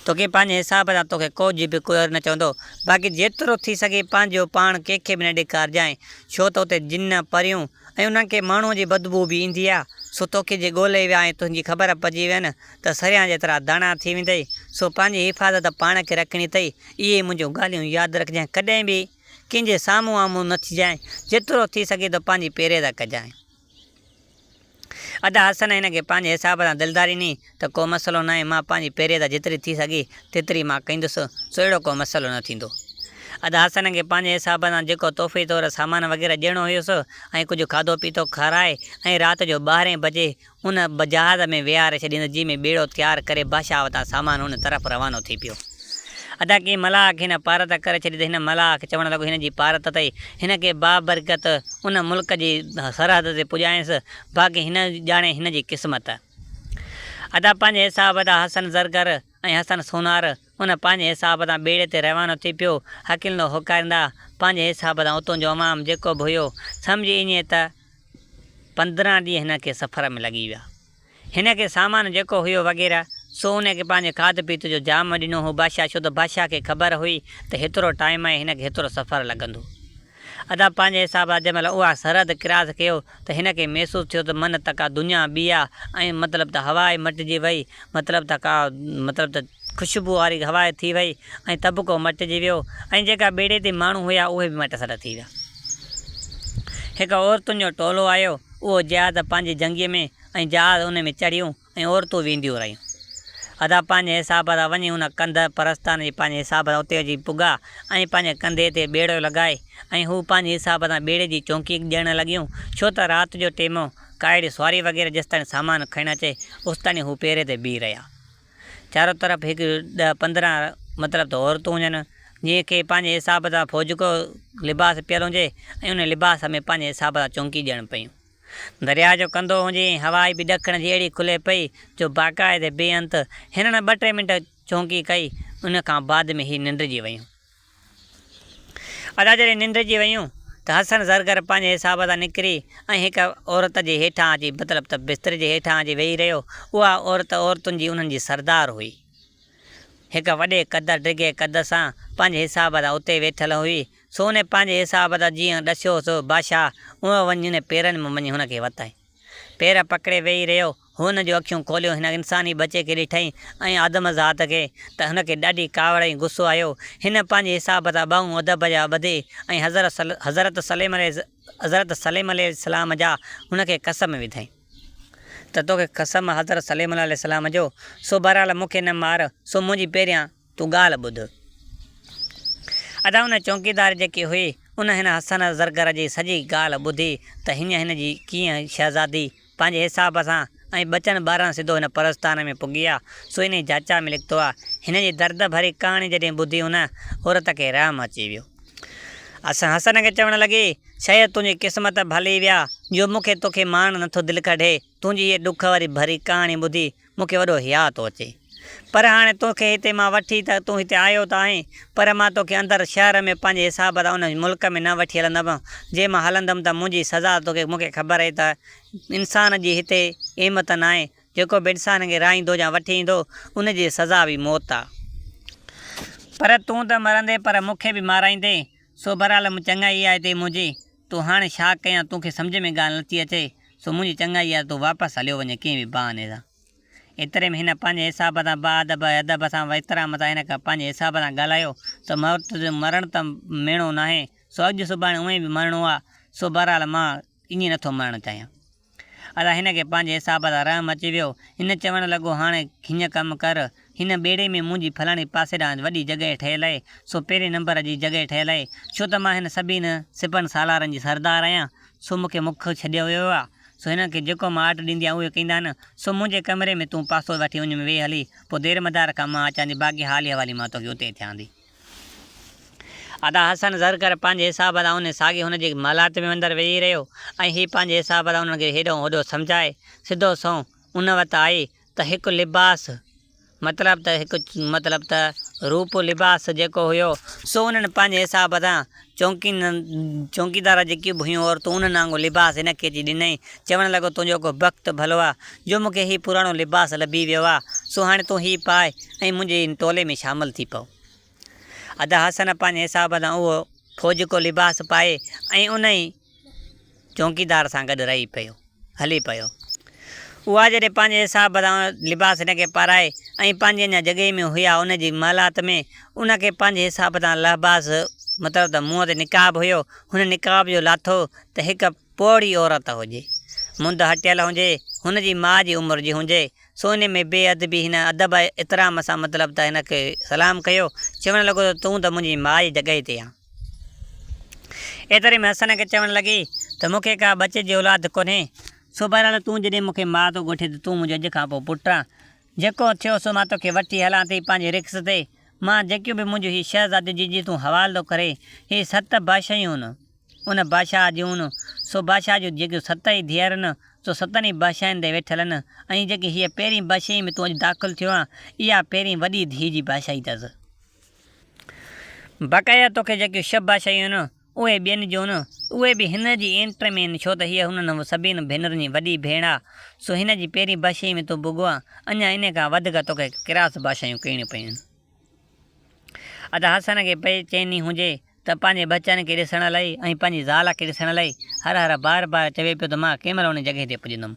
توکي پنهنجي حساب سان توکي ڪو جي به ڪير نه چوندو. باقي جيترو ٿي سگهي پنهنجو پاڻ ڪنهن کي به نه ڏيکارجانء، ڇو ته اتي جن، پريون ۽ انهن کي ماڻهوء جي بدبوء به ايندي آ، سو توکي جي ڳولي ويا ۽ تنهنجي خبر پئجي وين ته سريان جيترا داڻا ٿي ويندئي، سو پنهنجي حفاظت پاڻ کي رکڻي اٿئي. اهي منهنجون ڳالهيون ياد رکجانء، ڪڏهن به ڪنهن جي سامهون آمهون نه ٿجانء، جيترو ٿي سگهي ٿو پنهنجي پيري تان ڪجانء. ادا حسن هن کي پنهنجي حساب سان دلداري ڏني ته ڪو مسئلو ناهي، مان پنهنجي پيري تان جيتري ٿي سگهي تيتري مان ڪندس، سو اهڙو ڪو مسئلو نه ٿيندو. ادا حسن کي پنهنجي حساب سان جيڪو تحفي طور سامان وغيره ڏيڻو هيس ۽ ڪجهه کاڌو پيتو کارائي ۽ رات جو ٻارهين بجي ان جهاز ۾ ويهاري ڇڏيندس جنهن ۾ ٻيڙو تيار ڪري بادشاهه وٽان سامان ان طرف روانو ٿي پيو. ادا ڪنهن ملاح کي هن پارت ڪري ڇڏي ته هن ملاح کي چوڻ لڳو هن جي پارت اٿئي هن کي بابرڪت ان ملڪ جي سرحد تي پڄائينس باقي هن ڄاڻي هن جي قسمت. ادا پنهنجي حساب ادا حسن زرگر ۽ حسن سونار. ان پنهنجي حساب سان ٻيڙي تي روانو ٿي پيو. هڪلندو هوڪاريندا پنهنجي حساب سان اتون جو عوام جيڪو به هيو، سمجهي ائين ته 15 ڏينهن هن کي سفر ۾ لڳي ويا. هن کي سامان جيڪو هيو وغيره سو ان کي پنهنجي کاڌ پيت جو جام ڏنو هو بادشاهه ڇو ته بادشاهه کي خبر هئي ته هيترو ٽائيم ۽ هن کي هيترو سفر لڳندو. ادا پنهنجي حساب سان جنهن مهل اها سرحد ڪراس ڪيو ته هن کي محسوس ٿيو ته من ته ڪا دنيا ٻي آ ۽ مطلب ته هوا ئي مٽجي وئي مطلب ته ڪا مطلب ته خوشبو واري هوا ٿي وئي ۽ طبقو مٽجي ويو ۽ جيڪا ٻيڙي تي ماڻهو هيا اهي به مٽ سٽ ٿي ويا. هڪ عورتن جو ٽولو آيو اهو جهاز پنهنجي جنگيء ۾ ۽ جهاز ان ۾ چڙهيون ۽ عورتون وينديون رهيون. ادا پنهنجي حساب سان وڃي ان ڪنڌ پرستان جي پنهنجي حساب سان اتي اچي پڳا ۽ پنهنجي ڪنڌي تي ٻيڙو لڳائي ۽ هو پنهنجي حساب سان ٻيڙي جي چونڪي ڏيڻ لڳيون ڇو ته رات جو ٽيم هو ڪا اهڙي سواري وغيره جيستائين سامان کڻڻ اچي اوستائين هو پيري تي بيهي رهيا. چارو طرف هڪ ڏهه 15 مطلب ته عورتون هجن جنهن کي پنهنجي حساب سان فوجڪو لباس پيل هجي ۽ ان لباس ۾ پنهنجي حساب سان چونڪي ڏيڻ پيون. درياء جو ڪنڌو هجي ۽ هوا به ڏکڻ جي اهڙي کلي پئي جو باقاعدي بي انت. هنن ٻه ٽي منٽ چونڪي ڪئي، ان کان بعد ۾ هي ننڊجي ويون. ادا جڏهن ننڊجي ويون ته حسن زرگر پنهنجي حساب سان نڪري ۽ هڪ عورت جي هيٺان اچي مطلب ته بستري جي هيٺان اچي ويهي رهيو. اها عورت عورتن جي انهن جي سردار هئي. هڪ وڏي قد ڊگهي قد سان پنهنجي حساب سان اتي ويٺل هئي. سو انهي پنهنجي حساب سان جيئن ڏسيو سو بادشاهه اونهو وڃي انهي پيرن مان وڃي هن کي وتائين. پير پڪڙي ويهي رهيو. هو هن جون اکيون کوليون هن انساني ٻچي کي ڏٺائين ۽ آدم ذات کي ته هن کي ڏاڍي ڪاوڙ ۽ غصو آيو. هن پنهنجي حساب سان ٻانهون ادب جا ٻڌي ۽ حضرت حضرت سليم عليه السلام جا هن کي قسم وڌائين ته توکي قسم حضرت سليم عليه السلام جو سو بهرحال مون کي نه مار سو منهنجي پهريان تون ڳالهه ٻڌ. ادا ان چونڪيدار جيڪي هئي ان هن حسن زرگر جي سڄي ڳالهه ٻڌي ته هيئن هن جي ڪيئن شهزادي پنهنجي حساب سان ۽ ٻچن ٻارن سڌو هن پرستان ۾ پڳي آ سو انهي جاچا ۾ لکتو آ. هن جي درد ڀري ڪهاڻي جڏهن ٻڌي ان عورت کي رحم اچي ويو. اسان حسن کي چوڻ لڳي، شايد تنهنجي قسمت ڀلي ويا جو مون کي توکي مارڻ نٿو دل ڪڍي. تنهنجي هيء ڏک واري ڀري ڪهاڻي ٻڌي مون کي وڏو حياء ٿو اچي. پر هاڻي توکي هتي مان وٺي ته تون هتي آيو ته آهين، پر مان توکي اندر شهر ۾ پنهنجي حساب سان ان ملڪ ۾ نه وٺي هلندم، جي مان هلندم ته منهنجي سزا توکي مون کي خبر اهي ته انسان جي هتي اهمت ناهي، جيڪو به انسان کي رهائيندو يا وٺي ايندو، ان جي سزا به موت آ. پر تون ته مرندين پر مون کي به مارائيندين، سو بهرحال چڱائي اها آهي منهنجي، تون هاڻي ڇا ڪيان، تون کي سمجهه ۾ ڳالهه نٿي اچي، سو منهنجي چڱائي آهي ته تون واپس هليو وڃ ڪنهن به بهاني سان. ايتري ۾ هن پنهنجي حساب سان باادب ۽ ادب سان و احترام سان هن کان پنهنجي حساب سان ڳالهايو ته موت جو مرڻ ته ميڻو ناهي، سو اڄ سڀاڻي اونئين به مرڻو آ، سو بهرحال مان ائين نٿو مرڻ چاهيان. ادا هن کي پنهنجي حساب سان رحم اچي ويو. هن چوڻ لڳو هاڻي هيئن ڪم ڪر، هن ٻيڙي ۾ منهنجي فلاڻي پاسي ڏانهن وڏي جڳهه ٺهيل آهي، سو پهرين نمبر جي جڳهه ٺهيل آهي، ڇو ته مان هن سڀني سپهن سالارن جي سردار آهيان، سو مون کي مک ڇڏيو ويو آهي، سو هنن کي جيڪو مان آرڊر ڏيندي آهيان اهي ڪندا آهن، سو منهنجي ڪمري ۾ تون پاسو وٺي وڃ ويهه هلي، پوء دير مدار کان مان اچان ٿي، باقي حالي حوالي مان توکي اتي ٿيان ٿي. ادا حسن زرگر پنهنجي حساب سان انهي ساڳي هن جي محلات ۾ اندر ويهي رهيو ۽ هي پنهنجي حساب سان انهن کي هيڏو هوڏو سمجهائي سڌو سنئون ان وٽ آئي ته هڪ لباس مطلب ته هڪ مطلب ته روپ لباس جيڪو هيو سو انهن پنهنجي حساب سان چونڪي چونڪيدار جيڪيون به هيون عورتون انهن وانگر لباس هن کي اچي ڏنائين چوڻ لڳو تنهنجو ڪو بخت ڀلو آ جو مون کي هي پراڻو لباس لڀي ويو آ سو هاڻي تون هي پاء ۽ منهنجي هن ٽولي ۾ شامل ٿي پئو. ادا حسن پنهنجي حساب سان اهو فوجڪو لباس پائي ۽ انهي چونڪيدار سان گڏ رهي پيو، هلي پيو. اها جڏهن پنهنجي حساب سان لباس هن کي پارائي ۽ پنهنجي اڃا جڳهه ۾ هيا ان جي محلات ۾ ان کي پنهنجي حساب سان لباس مطلب ته منهن تي نقاب هيو، هن نقاب جو لاٿو ته هڪ پوڙهي عورت هجي، منڌ هٽيل هجي، هن جي ماء جي عمر جي هجي، سو انهي ۾ بي ادبي هن ادب ۽ احترام سان مطلب ته هن کي سلام ڪيو، چوڻ لڳو ته تون ته منهنجي ماء جي جڳهه تي آن. ايتري ۾ حسن کي چوڻ لڳي ته مون کي ڪا ٻچي جي اولاد ڪونهي، سو بهرحال تون جڏهن مون کي ماء ٿو ڳوٺين ته تون منهنجو اڄ کان پوء پٽ آن، جيڪو ٿيو سو مان توکي وٺي هلان ٿي پنهنجي رڪس تي، مان جيڪيون به منهنجون هي شهزاديون جن جي تون حوالو ٿو ڪرين، هي ست بادشاهيون. ان بادشاهه جون، سو بادشاهه جون جيڪيون ست ئي ڌيئرن، سو ستن ئي بادشاهين تي ويٺل آهن، ۽ جيڪي هيء پهرين بادشاهيء ۾ تون اڄ داخل ٿيو آهين، اها پهرين وڏي ڌيء جي بادشاهي اٿس. باقاعده توکي جيڪيون ڇهه بادشاهيون آهن، اهي ٻين جون، اهي به هن جي اينٽ ۾ آهن، ڇو ته هيء هنن سڀني ڀينرن جي وڏي ڀيڻ آهي، سو هن جي پهرين بادشاهيء ۾ تون پڳو آهين، اڃا انهيء کان وڌيڪ توکي ڪراس بادشاهيون ڪرڻيون پيون آهن. ادا حسن کي بي چيني هجي ته پنهنجي ٻچن کي ڏسڻ لئي ۽ پنهنجي زال کي ڏسڻ لئي هر هر بار بار چوي پيو ته مان ڪنهن مهل ان جڳهه تي پڄندم.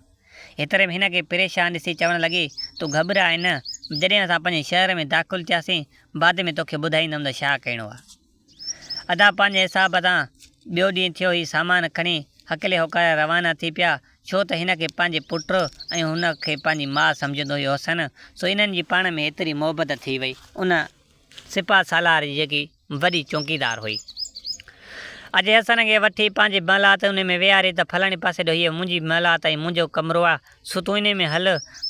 ايتري ۾ هن کي پريشان ڏسي چوڻ لڳي، تون گهٻراء نه، جڏهن اسان پنهنجي شهر ۾ داخل ٿياسين، بعد ۾ توکي ٻڌائيندم ته ڇا ڪرڻو آهي. ادا پنهنجي حساب سان ٻيو ڏينهن ٿيو هي سامان کڻي هڪلي هوڪاري روانا ٿي پيا ڇو ته هن کي پنهنجي پٽ ۽ هن کي پنهنجي ماء سمجهندو هيو حسن سو انهن جي پاڻ ۾ ايتري محبت ٿي وئي ان سپاهه سالار جي جيڪي وڏي چونڪيدار هئي اچي حسن کي وٺي پنهنجي محلات ان ۾ ويهاري ته فلاڻي پاسي ڏو هيء منهنجي محلات ۽ منهنجو ڪمرو آ سو تون انهي ۾ هل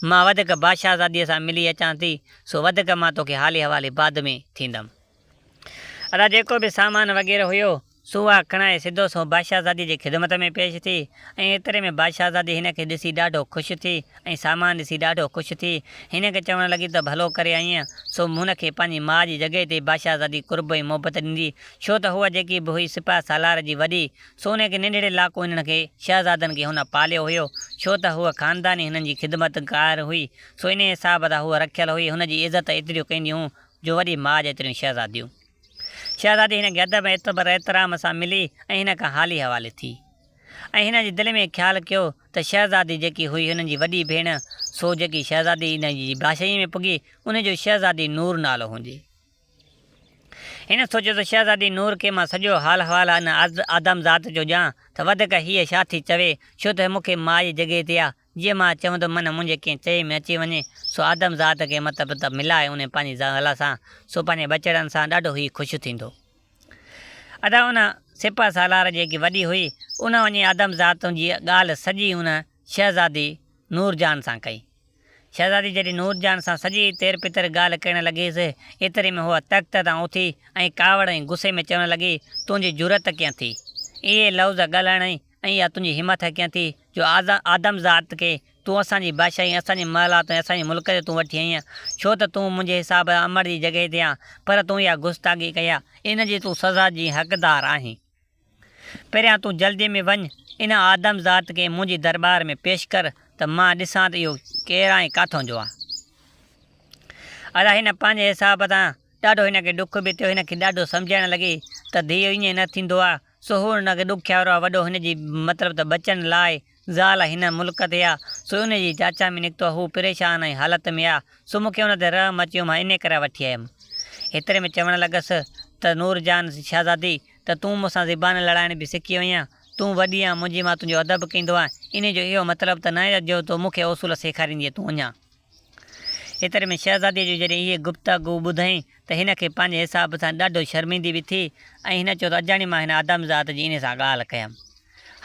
مان وڌيڪ بادشاهزاديء سان ملي اچان ٿي سو وڌيڪ مان توکي حالي حوالي بعد ۾ ٿيندم. ادا جيڪو به سامان وغيره هيو، سو اها کڻائي سڌو سنئون بادشاهزاديء جي خدمت ۾ پيش ٿي ۽ ايتري ۾ بادشاهزادي هن کي ڏسي ڏاڍو خوش ٿي ۽ سامان ڏسي ڏاڍو خوش ٿي. هن کي چوڻ لڳي ته ڀلو ڪري آئينء. سو هن کي پنهنجي ماء جي جڳهه تي بادشاهزادي قرب ۽ محبت ڏيندي، ڇو ته هوء جيڪي به هئي سپاهه سالار جي وڏي، سو انهيء کي ننڍڙي لاڪو هنن کي شهزادن کي هن پاليو هيو، ڇو ته هوء خانداني هنن جي خدمتگار هئي، سو انهيء حساب سان هوء رکيل هئي، هن جي عزت ايتريون ڪنديون هيون، جو وڏي ماء جيتريون شهزاديون. شهزادي هن کي ادب ۽ اعتبار احترام سان ملي ۽ هن کان حالي حوالي ٿي. ۽ هن جي دل ۾ خيال ڪيو ته شهزادي جيڪي هئي هن جي وڏي ڀيڻ، سو جيڪي شهزادي هن جي بادشاهيء ۾ پڳي، ان جو شهزادي نور نالو هوندي. هن سوچيو ته شهزادي نور کي مان سڄو حال احوال ان آدم ذات جو ڏيان ته وڌيڪ هيء ڇا ٿي چوي، ڇو ته مون کي ماء جي جڳهه تي آ، جيئن مان چوندم من منهنجي ڪنهن چئي ۾ اچي وڃي، سو آدم ذات کي مطلب ته ملائي انهي پنهنجي زال سان، سو پنهنجي ٻچڙن سان ڏاڍو ئي خوش ٿيندو. ادا ان سپهه سالار جيڪي وڏي هئي، ان وڃي آدم ذات جي ڳالهه سڄي ان شهزادي نور جان سان ڪئي. شهزادي جڏهن نور جان سان سڄي تير پتر ڳالهه ڪرڻ لڳيس، ايتري ۾ هوء تخت تان اٿي ۽ ڪاوڙ ۽ غصي ۾ چوڻ لڳي، تنهنجي جرئت ڪيئن ٿي اهي لفظ ڳالهائڻ جي؟ ۽ اها تنهنجي همٿ ڪيئن ٿي، جو آدم ذات کي تون اسان جي بادشاهي ۽ اسان جي محلات ۽ اسان جي ملڪ تي تون وٺي آئينء؟ ڇو ته تون منهنجي حساب سان امڙ جي جڳهه تي آن، پر تون اها گستاخي ڪئي آهي، ان جي تون سزا جي حقدار آهين. پهريان تون جلديء ۾ وڃ، ان آدم ذات کي منهنجي درٻار ۾ پيش ڪر، ته مان ڏسان ته اهو ڪير آهي ۽ ڪاٿون جو آهي. ادا هن پنهنجي حساب سان ڏاڍو هن کي ڏک به ٿيو، هن کي ڏاڍو سمجهائڻ لڳي ته ڌيء ائين نه ٿيندو آهي، سو هو ان کي ڏکيارو آ وڏو هن جي مطلب ته بچڻ لاء زال هن ملڪ تي آ سو ان جي چاچا ۾ نڪتو آ هو پريشان ۽ حالت ۾ آ سو مون کي ان تي رحم اچيو مان انهي ڪري وٺي آيم. ايتري ۾ چوڻ لڳس ته نور جان شهزادي ته تون مون سان زبان لڙائڻ به سکي وئين آن تون وڏي آن منهنجي مان تنهنجو ادب ڪيندو آهيان انهي جو اهو مطلب ته ناهي جو تو مون کي اصول سيکاريندينء تون اڃان ايتري ۾ شهزاديء جو جڏهن اهي گفتگو ٻڌائين ته هن کي پنهنجي حساب سان ڏاڍو شرمندي به ٿي ۽ هن چيو ته اجاڻي مان هن آدم ذات جي انهي سان ڳالهه ڪيم.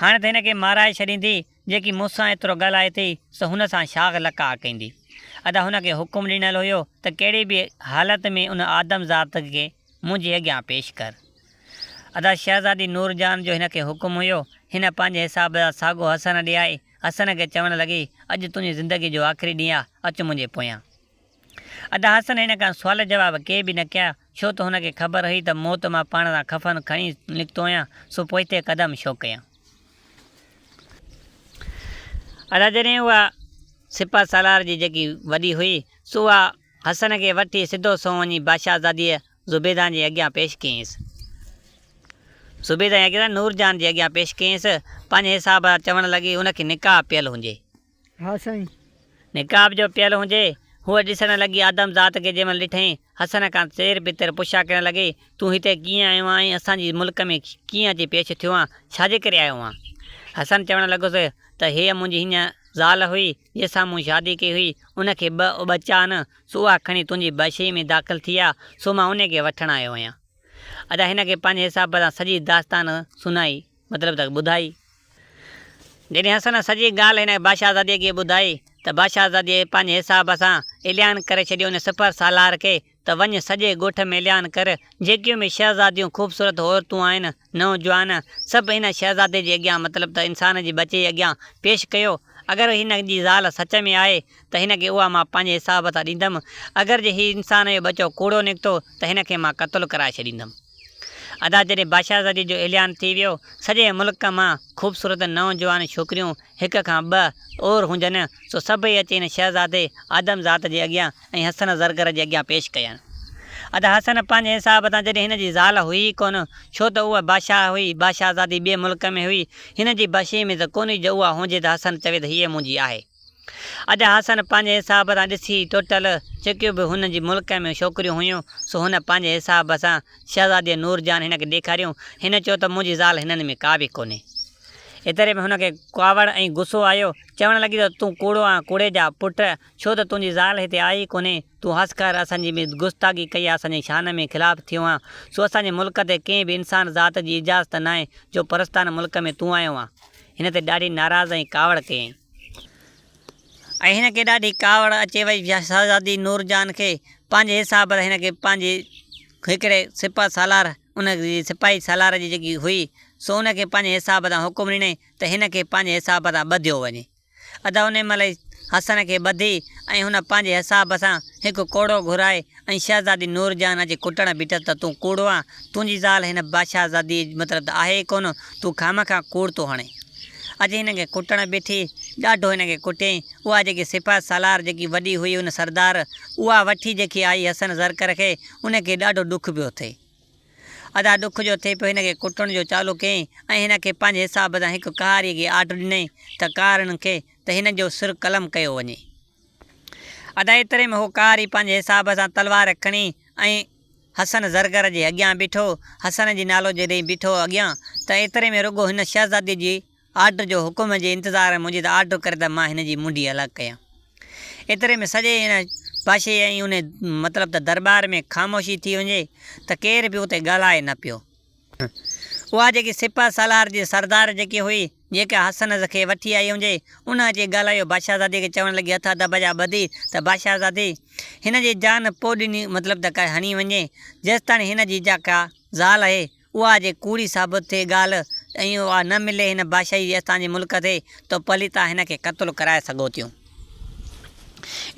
هاڻي ته هن کي مارائي ڇڏيندي، جيڪي مون سان ايترو ڳالهائي ٿي، سو هن سان شاغ لقاء ڪيندي. ادا هن کي حڪم ڏنل هيو ته ڪهڙي به حالت ۾ ان آدم ذات کي منهنجي اڳيان پيش ڪر. ادا شهزادي نورجهان جو هن کي حڪم هيو. هن پنهنجي حساب سان ساڳو حسن ڏي آئي. حسن کي چوڻ لڳي، اڄ تنهنجي زندگيء جو آخري ڏينهن آ، اچ منهنجي پويان. ادا حسن هن کان سوال جواب ڪي به نه ڪيا، ڇو ته هن کي خبر هئي ته موت مان پاڻ سان کفن کڻي نڪتو آهيان، سو پوئتي قدم ڇو ڪيان. ادا جڏهن اها سپهه سالار جي جيڪي وڏي هئي، سو اها حسن کي وٺي سڌو سنئون وڃي بادشاهزاديء زبيدان جي اڳيان پيش ڪيائينس. زبيدان جي اڳيان نورجهان جي اڳيان پيش ڪيائينس. پنهنجي حساب سان چوڻ لڳي، ان کي نڪاح پيل هجي. ها سائين. نڪاح جو پيل هجي. هوء ڏسڻ لڳي آدم ذات کي جنهن مهل ڏٺائين، حسن کان تير بتر پڇا ڪرڻ لڳي، تون هتي ڪيئن آيو آهين ۽ اسان جي ملڪ ۾ ڪيئن اچي پيش ٿيو آن، ڇا جي ڪري آيو آن؟ حسن چوڻ لڳس ته هيء منهنجي هينئن زال هئي، جنهن سان مون شادي ڪئي هئي، ان کي ٻه ٻچا آهن، سو اها کڻي تنهنجي بادشاهيء ۾ داخل ٿي آ، سو مان انهيء کي وٺڻ آيو آهيان. ادا هن کي پنهنجي حساب سان سڄي داستان سنائي، مطلب ته ٻڌائي. جڏهن حسن سڄي ڳالهه هن بادشاهزاديء کي ٻڌائي ته بادشاهزاديء پنهنجي حساب سان اعلان ڪري ڇڏيو ان سپهه سالار کي ته وڃ سڄي ڳوٺ ۾ اعلان ڪر، جيڪيون به شهزاديون خوبصورت عورتون آهن، نوجوان، سڀ هن شهزادي جي اڳيان مطلب ته انسان جي ٻچي جي اڳيان پيش ڪيو. اگر هن جي زال سچ ۾ آهي ته هن کي اها مان پنهنجي حساب سان ڏيندم. اگر جي هي انسان جو ٻچو ڪوڙو نڪتو ته هن کي مان قتل ڪرائي ڇڏيندم. ادا جڏهن بادشاهزادي جو اعلان ٿي ويو، سڄي ملڪ مان خوبصورت نوجوان ڇوڪريون هڪ کان ٻه اور هجن، سو سڀئي اچي هن شهزادي آدم ذات جي اڳيان ۽ حسن زرگر جي اڳيان پيش ڪين. ادا حسن پنهنجي حساب تان جڏهن هن جي زال هئي ئي ڪونه، ڇو ته اها بادشاهه هئي، بادشاهزادي ٻئي ملڪ ۾ هئي، هن جي بشي ۾ ته ڪونه هئي جو اها هجي ته حسن چوي ته هيء منهنجي آهي. ادا حسن پنهنجي حساب سان ڏسي ٽوٽل جيڪيون به هن جي ملڪ ۾ ڇوڪريون هيون، سو هن پنهنجي حساب سان شهزاديء نورجهان هن کي ڏيکاريون. هن چيو ته منهنجي زال هنن ۾ ڪا به ڪونهي. ايتري ۾ هن کي ڪاوڙ ۽ غصو آيو. چوڻ لڳي ته تون ڪوڙو آن ڪوڙي جا پٽ، ڇو ته تنهنجي زال هتي آئي ئي ڪونهي. تون هسڪر اسان جي به گستاخي ڪئي آ، اسان جي شان ۾ خلاف ٿيو آن، سو اسان جي ملڪ تي ڪنهن به انسان ذات جي اجازت ناهي جو پرستان ملڪ ۾ تون آيو آن. هن تي ڏاڍي ناراض ۽ ڪاوڙ ڪيائين. ۽ هن کي ڏاڍي ڪاوڙ اچي وئي. شهزادي نورجهان کي پنهنجي حساب سان هن کي پنهنجي هڪڙي سپهه سالار ان جي سپاهي سالار جي جيڪي هئي سو ان کي پنهنجي حساب سان حڪم ڏنائين ته هن کي پنهنجي حساب سان ٻڌيو وڃي. ادا انهي مهل ئي حسن کي ٻڌي ۽ هن پنهنجي حساب سان هڪ ڪوڙو گهرائي ۽ شهزادي نورجهان اچي ڪٽڻ بيٺس ته تون ڪوڙو آن، تنهنجي زال هن بادشاهزاديء مطلب ته آهي ئي ڪونه، تون خامخواه ڪوڙ ٿو هڻين. اچي هن کي ڪٽڻ بيٺي، ڏاڍو هن کي ڪٽيائين. اها جيڪي سپهه سالار جيڪي وڏي هئي ان سردار، اها وٺي جيڪي آئي حسن زرڪر کي، ان کي ڏاڍو ڏک پيو ٿئي. ادا ڏک جو ٿئي پيو هن کي ڪٽڻ جو چالو ڪيائين ۽ هن کي پنهنجي حساب سان هڪ ڪهاريء کي آرڊر ڏنائين ته ڪهارڻ کي ته هن جو سر قلم ڪيو وڃي. ادا ايتري ۾ هو ڪهاري پنهنجي حساب سان تلوار کڻي ۽ حسن زرگر جي اڳيان بيٺو. حسن جي نالو جڏهن بيٺو اڳيان ته ايتري ۾ رڳو هن شهزادي جي آرڊر جو حڪم جي انتظار ۾ منهنجي ته آرڊر ڪري ته مان هن جي منڍي الڳ ڪيان. ايتري ۾ سڄي ان بادشاهي ۽ ان مطلب ته درٻار ۾ خاموشي ٿي وڃي ته ڪير به اتي ڳالهائي نه پيو. اها جيڪي سپهه سالار جي سردار جيڪي هئي، جيڪا حسن کي وٺي آئي هجي، ان اچي ڳالهايو بادشاهزادي کي چوڻ لڳي هٿ ادب جا ٻڌي ته بادشاهزادي هن جي جان پوء ڏني مطلب ته هڻي وڃي جيستاڻي هن جي جيڪا زال اهي اها جي ڪوڙي ثابت ٿئي ڳالهه ۽ اها نه ملي هن بادشاهي جي اسان جي ملڪ تي ته پلي تان هن کي قتل ڪرائي سگهو ٿيون.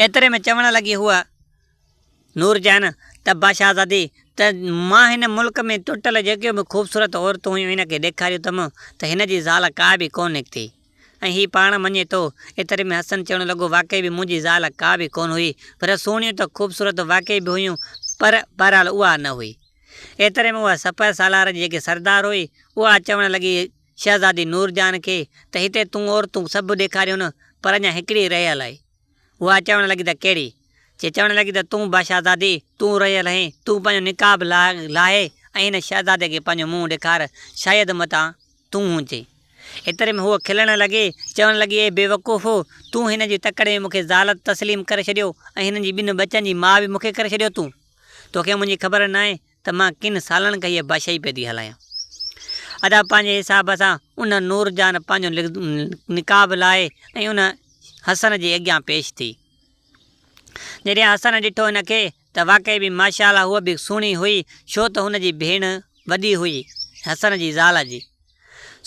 ايتري ۾ چوڻ لڳي هوء نورجهان ته بادشاهزادي ته مان هن ملڪ ۾ ٽوٽل جيڪيون به خوبصورت عورتون هيون هن کي ڏيکاريون اٿم ته هن جي زال ڪا به ڪونه نڪتي ۽ هي پاڻ مڃي ٿو. ايتري ۾ حسن چوڻ لڳو واقعي به منهنجي زال ڪا به ڪونه هئي پر سهڻيون ته خوبصورت واقعي به هيون پر بهرحال اها نه هئي. ايتري ۾ اها سپهه سالار جي جيڪي سردار هئي، اها چوڻ لڳي شهزادي نورجهان کي ته هتي تون عورتون سڀ ڏيکاريون پر اڃا هڪڙي رهيل آهي. اها چوڻ لڳي ته ڪهڙي؟ چي چوڻ لڳي ته تون بادشاهزادي، تون رهيل آهين، تون پنهنجو نقاب لاهي ۽ هن شهزادي کي پنهنجو منهن ڏيکار، شايد متان تون هجين. ايتري ۾ هوء کلڻ لڳي، چوڻ لڳي اي بيوقوف! تون هن جي تڪڙ ۾ مون کي زال تسليم ڪري ڇڏيو ۽ هنن جي ٻن ٻچن جي ماء به مون کي ڪري ڇڏيو تون. توکي منهنجي خبر ناهي ته مان ڪن سالن کان هيء بادشاهي پئي ٿي هلايان. ادا پنهنجي حساب سان ان نورجهان پنهنجو نقاب لاهي ۽ ان حسن جي اڳيان پيش ٿي. جڏهن حسن ڏٺو هن کي ته واقعي به ماشاء الله هوء به سهڻي هئي ڇو ته هن جي ڀيڻ وڏي هئي حسن جي زال جي.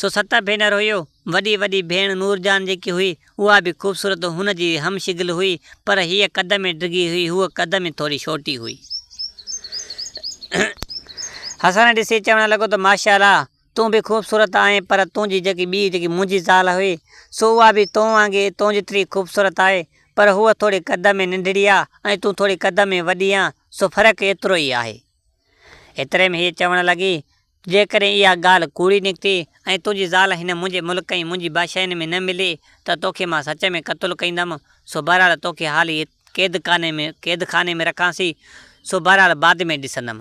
سو ست ڀينر هيو. وڏي وڏي ڀيڻ نورجهان جيڪي هئي، اها به خوبصورت هن جي هم شڪل هئي، پر هيء قد ۾ ڊگهي هئي، هوء قد ۾ ٿوري شوٽي هئي. حسن ڏسي چوڻ لڳو ته ماشاء الله، تون به خوبصورت آهين، پر تنهنجي جيڪي ٻي جيڪي منهنجي زال هئي، سو اها به تو وانگي تو جيتري خوبصورت آهي، پر هوء ٿوري قد ۾ ننڍڙي آ ۽ تون ٿوري قد ۾ وڏي آن، سو فرق ايترو ئي آهي. ايتري ۾ هيء چوڻ لڳي جيڪڏهن اها ڳالهه ڪوڙي نڪتي ۽ تنهنجي زال هن منهنجي ملڪ ۽ منهنجي بادشاهين ۾ نه ملي ته توکي مان سچ ۾ قتل ڪيندم، سو بهرحال توکي حالي قيدخاني ۾ قيدخاني ۾ رکانسي، سو بهرحال بعد ۾ ڏسندم.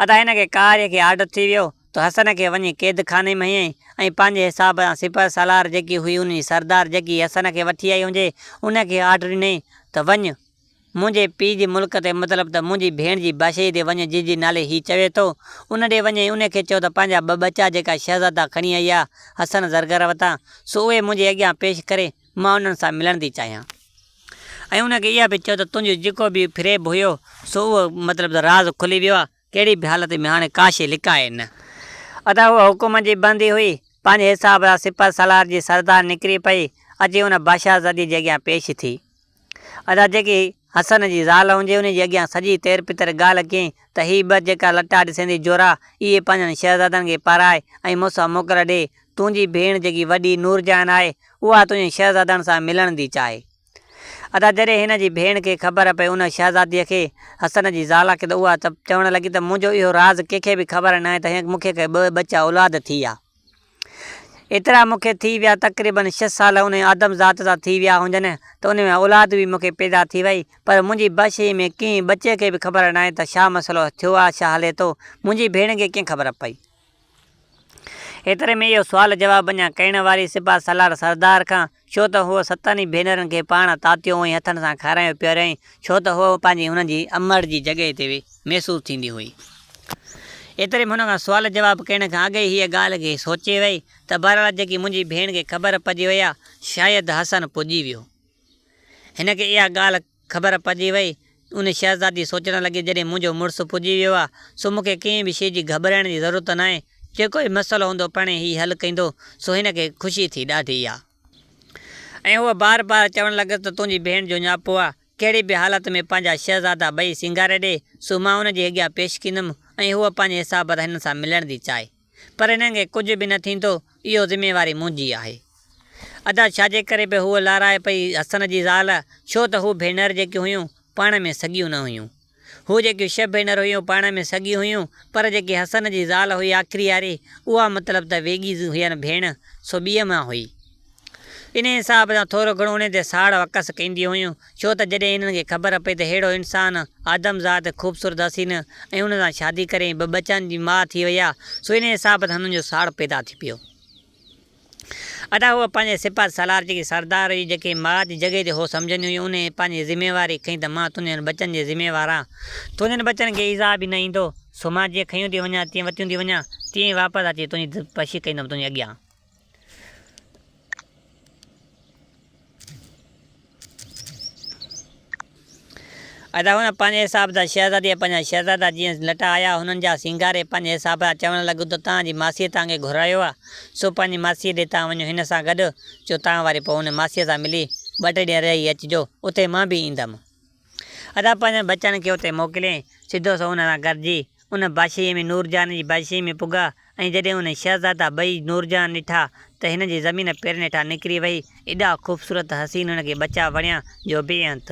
ادا هن کي قاهري کي آرڊر ٿي ويو ته حسن کي وڃي قيدخاني ۾ هنئين ۽ پنهنجي حساب سان سپهه سالار جيڪي هئي ان جي سردار جيڪي حسن کي وٺي آئي هجي ان کي آرڊر ڏنائين ته وڃ منهنجي پيء جي ملڪ تي مطلب ته منهنجي ڀيڻ جي بادشاهيء تي وڃ جنهن جي نالي هي چوي ٿو، ان ڏي وڃ ۽ ان کي چئو ته پنهنجا ٻه ٻچا جيڪا شهزادا کڻي آئي آ حسن زرگر وٽان، سو اهي منهنجي اڳيان پيش ڪري، مان انهن سان ملڻ ٿي چاهيان. ۽ ان کي اها به چيو ته تنهنجو جيڪو به فريب هيو سو اهو مطلب ته راز کلي ويو آهي، ڪهڙي به حالت ۾ هاڻي ڪا شيء لڪائي نه. ادا هوء حڪم جي بندي هئي، پنهنجي حساب سان سپه سالار جي سردار نڪري پئي، اچي ان بادشاهزاديء جي اڳيان پيش ٿي. ادا جيڪي حسن جي زال هجي ان جي اڳيان سڄي تير پتر ڳالهه ڪيائين ته هي ٻه جيڪا لٽا ڏسين ٿي جورا، اهي پنهنجن شهزادن کي پارائي ۽ مون سان موڪل ڏي، تنهنجي ڀيڻ جيڪي وڏي نورجهان آهي، اها تنهنجن شهزادن سان ملڻ ٿي چاهي. ادا جڏهن هن جي ڀيڻ کي خبر پئي ان شهزاديء کي، حسن جي زال کي ته اها چوڻ لڳي ته منهنجو اهو راز ڪنهن کي به خبر ناهي ته هن مون کي ڪي ٻه ٻچا اولاد ٿي آ. ايترا مون کي ٿي ويا تقريباً ڇهه سال انهي آدم ذات سان ٿي ويا هجن ته انهي ۾ اولاد به مون کي پيدا ٿي وئي پر منهنجي بادشاهي ۾ ڪنهن ٻچي کي به خبر ناهي ته ڇا مسئلو ٿيو آ ڇا هلي ٿو منهنجي ڀيڻ کي ڪيئن خبر پئي. ايتري ۾ اهو سوال جواب اڃا ڪرڻ واري سپاهه سالار سردار کان، ڇو ته هوء ستن ئي ڀينرن کي پاڻ تاتيو ۽ هٿن سان کارايو پياريائين، ڇو ته هوء پنهنجي هن جي امڙ جي جڳهه تي محسوس ٿيندي هئي. ايتري ۾ هن کان سوال جواب ڪرڻ کان اڳ ئي هيء ڳالهه کي سوچي وئي ته بهرحال جيڪي منهنجي ڀيڻ کي خبر پئجي وئي آ، شايد حسن پڄي ويو. هن کي اها ڳالهه خبر پئجي وئي. ان شهزادي سوچڻ لڳي، جڏهن منهنجو مڙس پڄي ويو آ، سو مون کي ڪنهن به شيء جي گهٻرائڻ جي ضرورت ناهي. جيڪو به مسئلو هوندو پاڻهي هي حل ڪندو. سو هن کي خوشي ٿي ڏاڍي آ. ۽ هوء بار بار چوڻ لڳس ته تنهنجي ڀيڻ جو نياپو آ، ڪهڙي به حالت ۾ پنهنجا شهزادا ٻئي سينگاري ڏي، سو مان ان جي اڳيان پيش ڪندم ۽ هوء پنهنجي حساب سان هنن سان ملڻ ٿي چاهي. پر هنن کي ڪجهه به نه ٿيندو، اهو ذميواري منهنجي آهي. ادا ڇا جي ڪري به هوء لارائي پئي حسن جي زال، ڇو ته هو ڀينر جيڪيون هيون، پاڻ ۾ سڳيون نه هيون. هو جيڪيون ڇهه ڀينر هيون، پاڻ ۾ سڳيون هيون، پر جيڪي حسن جي زال هئي آخري واري، اها مطلب ته ويڳي هين ڀيڻ، سو ٻيء مان هئي. انهيء حساب سان ٿورو گهڻو انهن تي ساڙ وڪس ڪنديون هيون، ڇو ته جڏهن انهن کي خبر پئي ته ههڙو انسان، آدم ذات، خوبصورت حسين ۽ ان سان شادي ڪري ۽ ٻه ٻچن جي ماء ٿي وئي آ، سو انهيء حساب سان هنن جو ساڙ پيدا ٿي پيو. ادا هوء پنهنجي سپهه سالار جيڪي سردار هئي، جيڪي ماء جي جڳهه تي هوء سمجهندي هئي، انهيء پنهنجي ذميواري کنئي ته مان تنهنجن ٻچن جي ذميوار آن، تنهنجن ٻچن کي ايذاء به نه ايندو، سو مان جيئن کنيون ٿي وڃان، تيئن وتيون ٿي وڃان، تيئن ئي واپس اچي تنهنجي پشي ڪندم تنهنجي اڳيان. ادا هن پنهنجي حساب سان شهزاديء پنهنجا شهزادا جيئن لٽا آيا هنن جا سينگاري پنهنجي حساب سان چوڻ لڳو ته توهان جي ماسيء توهان کي گهرايو آ سو پنهنجي ماسيء ڏي توهان وڃو هن سان گڏ جو توهان واري پوء ان ماسيء سان ملي ٻه ٽي ڏينهن رهي اچجو اتي مان به ايندم. ادا پنهنجن ٻچن کي اتي موڪليائين سڌو سو ان سان گڏجي ان بادشاهيء ۾ نورجهان جي بادشاهيء ۾ پڳا ۽ جڏهن انهن شهزادا ٻئي نورجهان ڏٺا ته هن جي زمين پيرن هيٺان نڪري وئي. ايڏا خوبصورت حسين هن کي ٻچا وڻيا جو بي انت.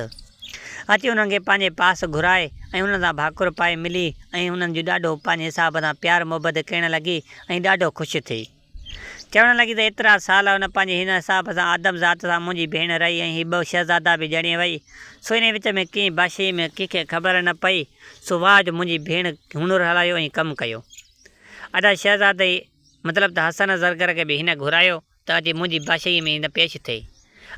اچي انهن کي پنهنجي پاس گهرائي ۽ انهن سان ڀاڪر پائي ملي ۽ انهن جو ڏاڍو پنهنجي حساب سان پيار محبت ڪرڻ لڳي ۽ ڏاڍو خوش ٿي. چوڻ لڳي ته ايترا سال هن پنهنجي هن حساب سان آدم ذات سان منهنجي ڀيڻ رهي ۽ هي ٻه شهزادا به ڄڻي وئي، سو انهي وچ ۾ ڪنهن بادشاهي ۾ ڪنهن کي خبر نه پئي، سو واهه جو منهنجي ڀيڻ هنر هلايو ۽ ڪم ڪيو. ادا شهزادي مطلب ته حسن زرگر کي به هن گهرايو ته اچي منهنجي بادشاهيء ۾ هن پيش ٿئي.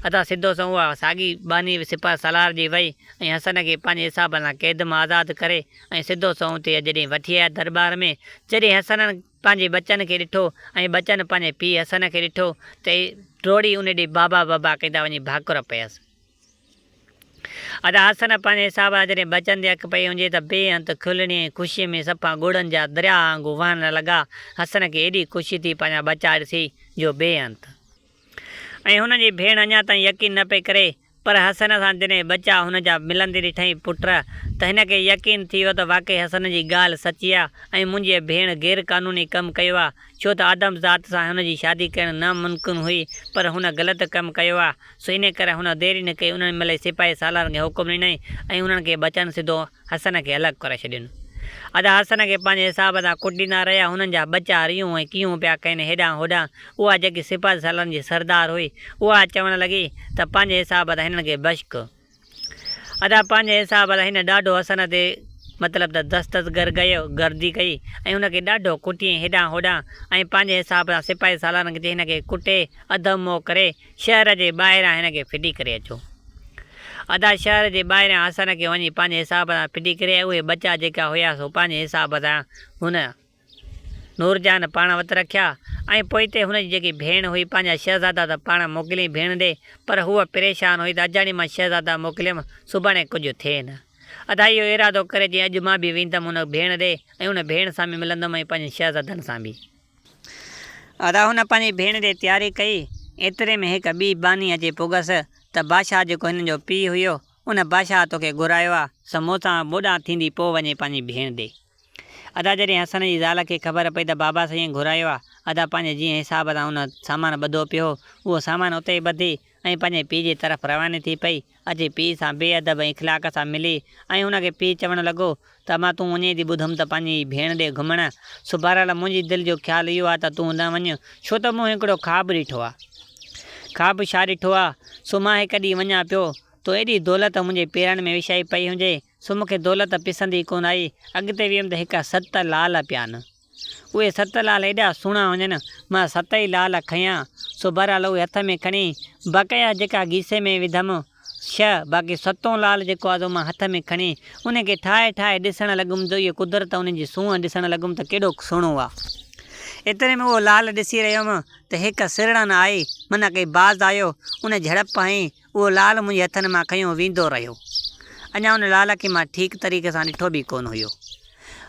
ادا سڌو سنئون اها ساڳي ٻانهي سپهه سالار جي وئي ۽ حسن کي پنهنجي حساب سان قيد مان آزاد ڪري ۽ سڌو سنئون اتي جڏهن وٺي آيا درٻار ۾ جڏهن حسن پنهنجي ٻچن کي ڏٺو ۽ ٻچن پنهنجي پيء حسن کي ڏٺو ته ڊوڙي ان ڏي بابا بابا ڪندا وڃي ڀاڪر پيس. ادا حسن پنهنجي حساب سان جڏهن ٻچن تي اک پئي هجي ته بي انت کلڻي ۽ خوشيء ۾ صفا ڳوڙهن جا درياهه آنگون وهڻ لڳا. حسن کي ايڏي خوشي ٿي پنهنجا ٻچا ڏسي جو بي انت. ۽ هن جي ڀيڻ اڃا تائين يقين نه پئي ڪري پر حسن سان جڏهن ٻچا هن جا ملندي ڏٺائين پٽ ته هن کي يقين ٿي ويو ته واقعي حسن جي ڳالهه سچي آ ۽ منهنجيء ڀيڻ غير قانوني ڪم ڪيو آ ڇو ته آدم ذات سان هن جي شادي ڪرڻ ناممڪن هئي پر هن غلط ڪم ڪيو آ سو انهي ڪري هن دير ئي نه ڪئي انهن ملئي سپاهي سالارن کي حڪم ڏنائين ۽ انهن کي ٻچن سڌو حسن کي الڳ ڪري ڇڏين. ادا حسن کي پنهنجي حساب سان ڪٽيندا رهيا. هنن جا ٻچا ريون ۽ ڪيهون پيا ڪين هيڏانهن هوڏانهن. اها جيڪي سپاهه سالارن جي سردار هئي، اها چوڻ لڳي ته پنهنجي حساب سان هنن کي بشڪ. ادا پنهنجي حساب سان هن ڏاڍو حسن تي مطلب ته دستگر گيو، گردي ڪئي ۽ هن کي ڏاڍو ڪٽيائين هيڏانهن هوڏانهن ۽ پنهنجي حساب سان سپاهي سالارن کي چيائين هن کي ڪٽي اڌ مئو ڪري شهر جي ٻاهران هن کي ڦٽي ڪري اچو. ادا شهر جي ٻاهريان حسن کي وڃي پنهنجي حساب سان ڦٽي ڪري ۽ اهي ٻچا جيڪا هيا سو پنهنجي حساب سان هن نورجهان پاڻ وٽ رکيا ۽ پوئتي هن جي جيڪي ڀيڻ هئي پنهنجا شهزادا ته پاڻ موڪليائين ڀيڻ ڏي پر هوء پريشان هئي ته اجاڻي مان شهزادا موڪليم سڀاڻي ڪجهه ٿئي نه. ادا اهو ارادو ڪري چيائين اڄ مان به ويندم ان ڀيڻ ڏي ۽ ان ڀيڻ سان به ملندم ۽ پنهنجن شهزادن سان به. ادا هن پنهنجي ڀيڻ ڏي تياري ڪئي. ايتري ۾ هڪ ٻي ٻانهي اچي پڳس ته بادشاهه جيڪو هنن جو پيء هيو ان بادشاهه توکي گهرايو آ سو مون سان مون ڏانهن ٿيندي پوء وڃي پنهنجي ڀيڻ ڏي. ادا جڏهن حسن جي زال کي خبر پئي ته بابا سائين گهرايو آ، ادا پنهنجي جيئن حساب سان ان سامان ٻڌو پيو هو، اهو سامان اتي ئي ٻڌي ۽ پنهنجي پيء جي طرف رواني ٿي پئي، اچي پيء سان بي ادب ۽ اخلاق سان ملي ۽ هن کي پيء چوڻ لڳو ته امان تون وڃين ٿي ٻڌم ته پنهنجي ڀيڻ ڏي گهمڻ، سو بهرحال منهنجي دل جو خيال اهو آ ته تون نه وڃ، ڇو ته مون هڪڙو خواب ڏٺو آ. خواب ڇا ڏٺو آ؟ سو مان هڪ ڏينهن وڃان پيو ته ايڏي دولت منهنجي پيرن ۾ وڇائي پئي هجي، سو مون کي دولت پسند ئي ڪونه آئي. اڳتي ويم ته هڪ ست لال پيا نه. اهي ست لال ايڏا سهڻا هجن، مان ست ئي لال کنيا، سو بهرحال اهي هٿ ۾ کڻي، بقايا جيڪا گيسي ۾ وڌم، ڇهه، باقي ستون لال جيڪو آهي سو مان هٿ ۾ کڻي، ان کي ٺاهي ٺاهي ڏسڻ لڳم ته اهي قدرت ان جي سونهن ڏسڻ لڳم ته ڪيڏو سهڻو آهي. ايتري ۾ اهو لال ڏسي رهيم ته هڪ سرڙن آئي، معنيٰ ڪئي باز آيو، ان جهڙپ هنئي، اهو لال منهنجي هٿن مان کنيو ويندو رهيو. اڃا ان لال کي مان ٺيڪ طريقي سان ڏٺو به ڪونه هيو.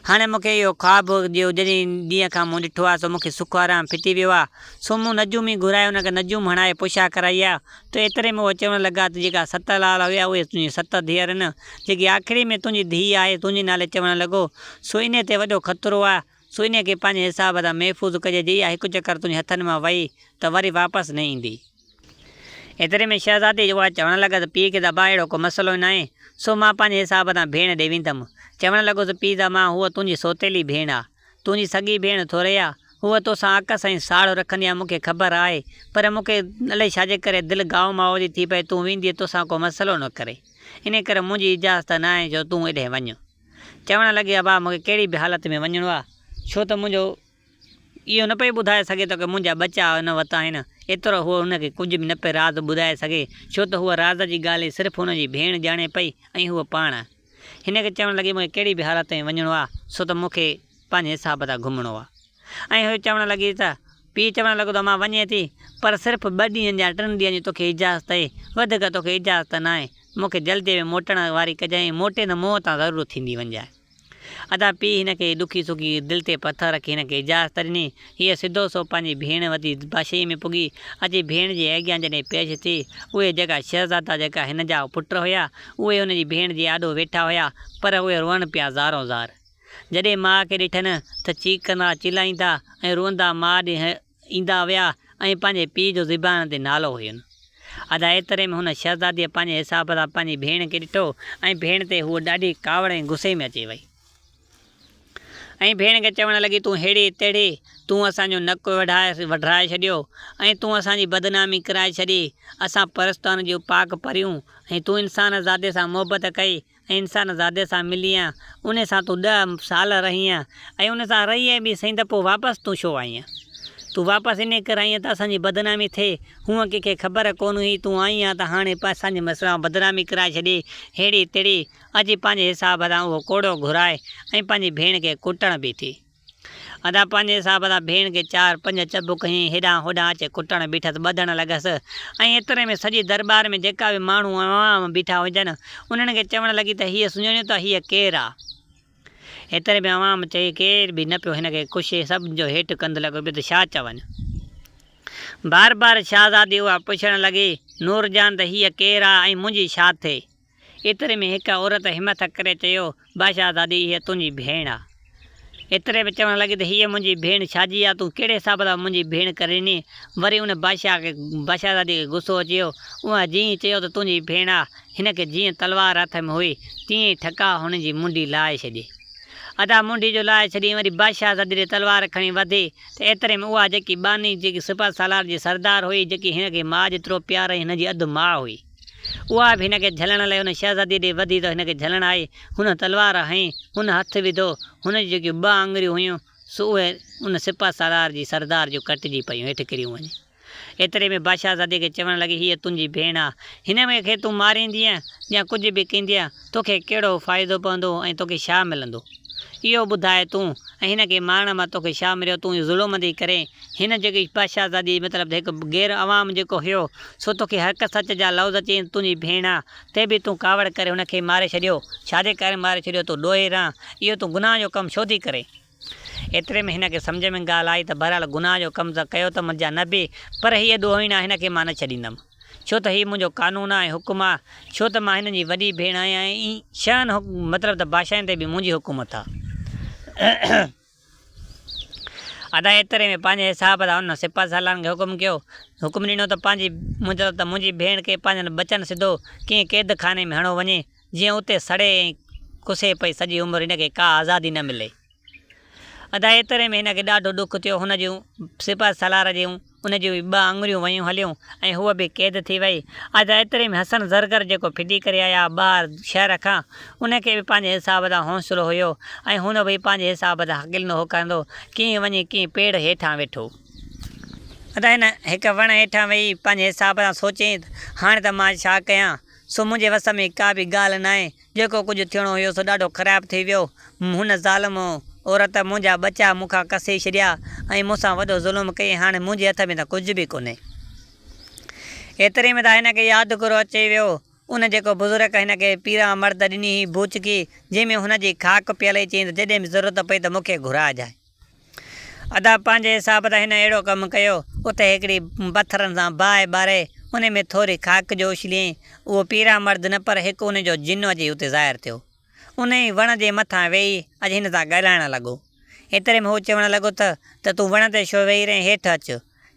هاڻي مون کي اهو خواب جو جڏهن ڏينهن کان مون ڏٺو آهي سو مون کي سک آرام ڦٽي ويو آهي. سو مون نجومي گهرائي ان کي نجوم هڻائي پڇا ڪرائي آهي ته ايتري ۾ اهي چوڻ لڳا ته جيڪا ست لال هيا اهي تنهنجون ست ڌيئر آهن. جيڪي آخري ۾ تنهنجي ڌيء آهي تنهنجي نالي چوڻ لڳو سو انهي تي وڏو خطرو آهي. سو انهي کي پنهنجي حساب سان محفوظ ڪجي جي اها هڪ چڪر تنهنجي هٿن مان وئي ته وري واپس نه ايندي. ايتري ۾ شهزادي اها چوڻ لڳس، پيء کي ته ابا اهڙو ڪو مسئلو ئي ناهي، سو مان پنهنجي حساب سان ڀيڻ ڏي ويندم. چوڻ لڳس، پيء ته امان هوء تنهنجي سوتيلي ڀيڻ آ. تنهنجي سڳي ڀيڻ ٿورئي آ. هوء توسان عڪس ۽ ساڙ رکندي آ، مون کي خبر آهي. پر مون کي الائي ڇا جي ڪري دل گائو مائو جي ٿي پئي، تون ويندينء توسان ڪو مسئلو نه ڪري. انهيء ڪري منهنجي اجازت ناهي جو تون ايڏهين وڃ. چوڻ لڳي، ابا مون کي ڪهڙي به حالت ۾ وڃڻو آ، ڇو ته منهنجو. اهو نه پئي ٻڌائي سگهي ته منهنجا ٻچا هن وٽ آهن. ايترو هوء هن کي ڪجهه به نه پئي راز ٻڌائي سگهي، ڇو ته هوء راز جي ڳالهه صرف هن جي ڀيڻ ڄاڻي پئي ۽ هوء پاڻ. هن کي چوڻ لڳي، مون کي ڪهڙي به حالت ۾ وڃڻو آ، سو ته مون کي پنهنجي حساب سان گهمڻو آ. ۽ هوء چوڻ لڳي ته، پيء چوڻ لڳو ته مان وڃين ٿي، پر صرف ٻه ڏينهن يا ٽن ڏينهن جي توکي اجازت اهي، وڌيڪ توکي اجازت ناهي. مون کي جلديء ۾ موٽڻ واري ڪجانء ۽ موٽين ته منهن تان ضرور ٿيندي وڃجانء. ادا پيء هن کي ڏکي سکي دل تي پٿر رکي هن کي اجازت ڏني. هيء سڌو سو پنهنجي ڀيڻ وڌي بادشاهيء ۾ پڳي. اچي ڀيڻ جي اڳيان جڏهن پيش ٿي، اهي جيڪا شهزادا جيڪا هن جا پٽ هيا، اهي هن جي ڀيڻ جي آڏو ويٺا هيا، پر اهي روئن پيا زارو زار. جڏهن ماء کي ڏٺن ته چيڪندا، چلائيندا ۽ روئندا ماء ڏي ايندا ويا ۽ پنهنجي پيء جو زبان تي نالو هين. ادا ايتري ۾ هن شهزاديء پنهنجي حساب سان پنهنجي ڀيڻ کي ڏٺو ۽ ڀيڻ تي هوء ڏاڍي ڪاوڙ ۽ غصي ۾ اچي وئي ۽ ڀيڻ کي چوڻ لڳي تون ههڙي تهڙي، تون اسان جو نڪ وڍرائي ڇڏيو ۽ تون اسان جي بدنامي ڪرائي ڇڏي، اسان پرستان جون پاڪ پريون ۽ تون انسان زادي سان محبت ڪئي ۽ انسان زادي سان ملينء، ان سان تون ڏهه سال رهينء ۽ ان سان رهينء به سهين ته پوء واپس تون ڇو آئينء؟ تون واپس انهيء ڪري آئينء ته اسان جي بدنامي ٿئي. هونء ڪنهن کي خبر ڪونه هئي، تون آئين ها ته هاڻي اسان جي مسئلا بدنامي ڪرائي ڇڏي، ههڙي تهڙي، اچي پنهنجي حساب سان اهو ڪوڙو گهرائي ۽ پنهنجي ڀيڻ کي ڪٽڻ به ٿي. ادا پنهنجي حساب سان ڀيڻ کي چار پنج چبڪ هنئي هيڏانهن هوڏانهن اچي ڪٽڻ بيٺس ٻڌڻ لڳس ۽ ايتري ۾ سڄي درٻار ۾ جيڪا به ماڻهو ۽ عوام بيٺا هجن انهن کي چوڻ لڳي ته هيء سڃاڻيو ٿا هيء ڪير آ؟ ايتري ۾ عوام چئي ڪير به نه پيو هن کي ڪشي سڀ جو هيٺ ڪنڌ لڳو پيو ته ڇا چون. بار بار شاهزادي اها پڇڻ لڳي نورجهان ته هيء ڪير آ ۽ منهنجي ڇا ٿئي؟ ايتري ۾ هڪ عورت همٿ ڪري چيو، بادشاهزادي هيء تنهنجي ڀيڻ آ. ايتري ۾ چوڻ لڳي ته هيء منهنجي ڀيڻ ڇا جي آ، تون ڪهڙي حساب سان منهنجي ڀيڻ ڪري ڏني؟ وري ان بادشاهه کي بادشاهزادي کي غصو اچي ويو. اها جيئن ئي چيو ته تنهنجي ڀيڻ آ، هن کي جيئن تلوار هٿ ۾ هئي، تيئن ئي ٺڪاء هن جي منڍي لاهي ڇڏي. ادا منڍي جو لاهي ڇڏي ۽ وري بادشاهزادي ڏي تلوار کڻي وڌي ته ايتري ۾ اها جيڪي ٻانهي جيڪي سپهه سالار جي سردار هئي، جيڪي هن کي ماء جيترو پيار ۽ هن جي اڌ ماء هئي. اها به هن کي جهلڻ لاء ان شهزاديء ڏي وڌي ته هن کي جهلڻ آئي. هن تلوار هنئي، هن هٿ وڌو، هن جون جيڪيون ٻه آڱريون هيون، سو اهي ان سپهه سالار جي سردار جون ڪٽجي پيون، هيٺ ڪريون وڃي. ايتري ۾ بادشاهزاديء کي چوڻ لڳي، هيء تنهنجي ڀيڻ آ. هن کي تون ماريندينء يا ڪجهه به ڪندينء، توکي ڪهڙو فائدو پوندو ۽ توکي ڇا ملندو؟ اهو ٻڌاء تون ۽ هن کي مارڻ مان توکي ڇا مليو؟ تون اهو ظلم ٿي ڪرين. هن جيڪي بادشاهزادي مطلب ته هڪ غير عوام جيڪو هيو، سو توکي حق سچ جا لوظ چيائين ته تنهنجي ڀيڻ آ، تي به تون ڪاوڙ ڪري هن کي ماري ڇڏيو. ڇا جي ڪري ماري ڇڏيو؟ تون ڏوهي ران. اهو تون گناهه جو ڪم ڇو ٿي ڪرين؟ ايتري ۾ هن کي سمجهه ۾ ڳالهه آئي ته بهرحال گناهه جو ڪم ته ڪيو ته منهنجا نه به، پر هيء ڏوهيڻ آ، هن کي مان نه ڇڏيندم. ڇو ته هي منهنجو قانون آ ۽ حڪم آ، ڇو ته مان هنن جي وڏي ڀيڻ آهيان ۽ شاهن مطلب ته بادشاهن تي به منهنجي حڪومت آ. ادا ايتري ۾ پنهنجي حساب سان هن سپهه سالارن کي حڪم ڪيو، حڪم ڏنو ته پنهنجي مطلب ته منهنجي ڀيڻ کي پنهنجن ٻچن سڌو ڪنهن قيد خاني ۾ هڻو وڃي، جيئن اتي سڙي ۽ ڪسي پئي سڄي عمر هن کي ڪا آزادي نه ملي. ادا ايتري ۾ هن کي ڏاڍو ڏک ٿيو. هن جون سپهه سالار جون ان جون ٻه آڱريون ويون هليون ۽ هوء به قيد ٿي وئي. ادا ايتري ۾ حسن زرگر جيڪو ڦٽي ڪري آيا ٻاهر شهر کان، ان کي به پنهنجي حساب سان حوصلو هيو ۽ هن به پنهنجي حساب سان هڪلندو هوڪارندو ڪيئن وڃي ڪنهن پيڙ هيٺان ويٺو. ادا هن هڪ وڻ هيٺان ويهي پنهنجي حساب سان سوچيائين ته هاڻي ته مان ڇا ڪيان، سو منهنجي وس ۾ ڪا به ڳالهه ناهي، جيڪو ڪجهه ٿيڻو هيو سو ڏاڍو خراب ٿي ويو. هن ظالم عورت منهنجا ٻچا مون کان کسي ڇڏيا ۽ مون سان وڏو ظلم ڪيائين. هاڻي منهنجي هٿ ۾ ته ڪجهه به ڪونهي. ايتري ۾ ته هن کي يادگيرو اچي ويو. ان جيڪو بزرگ هن کي پيران مرد ڏني هئي بوچڪي، جنهن ۾ هن جي خاڪ پيل هئي، چيائين ته جڏهن به ضرورت پئي ته مون کي گهرائجانء. ادا پنهنجي حساب تان هن اهڙو ڪم ڪيو، اتي هڪڙي پٿرن سان باهه ٻاري، ان ۾ ٿوري خاڪ جو اڇليائين، اهو پيران مرد نه پر هڪ ان جو جن اچي اتي ظاهر ٿيو. انهيء وڻ جي مٿان ويهي اچي هن سان ڳالهائڻ لڳو. ايتري ۾ هو چوڻ لڳو ته، ته تون وڻ تي ڇو ويهي رهين هيٺ اچ.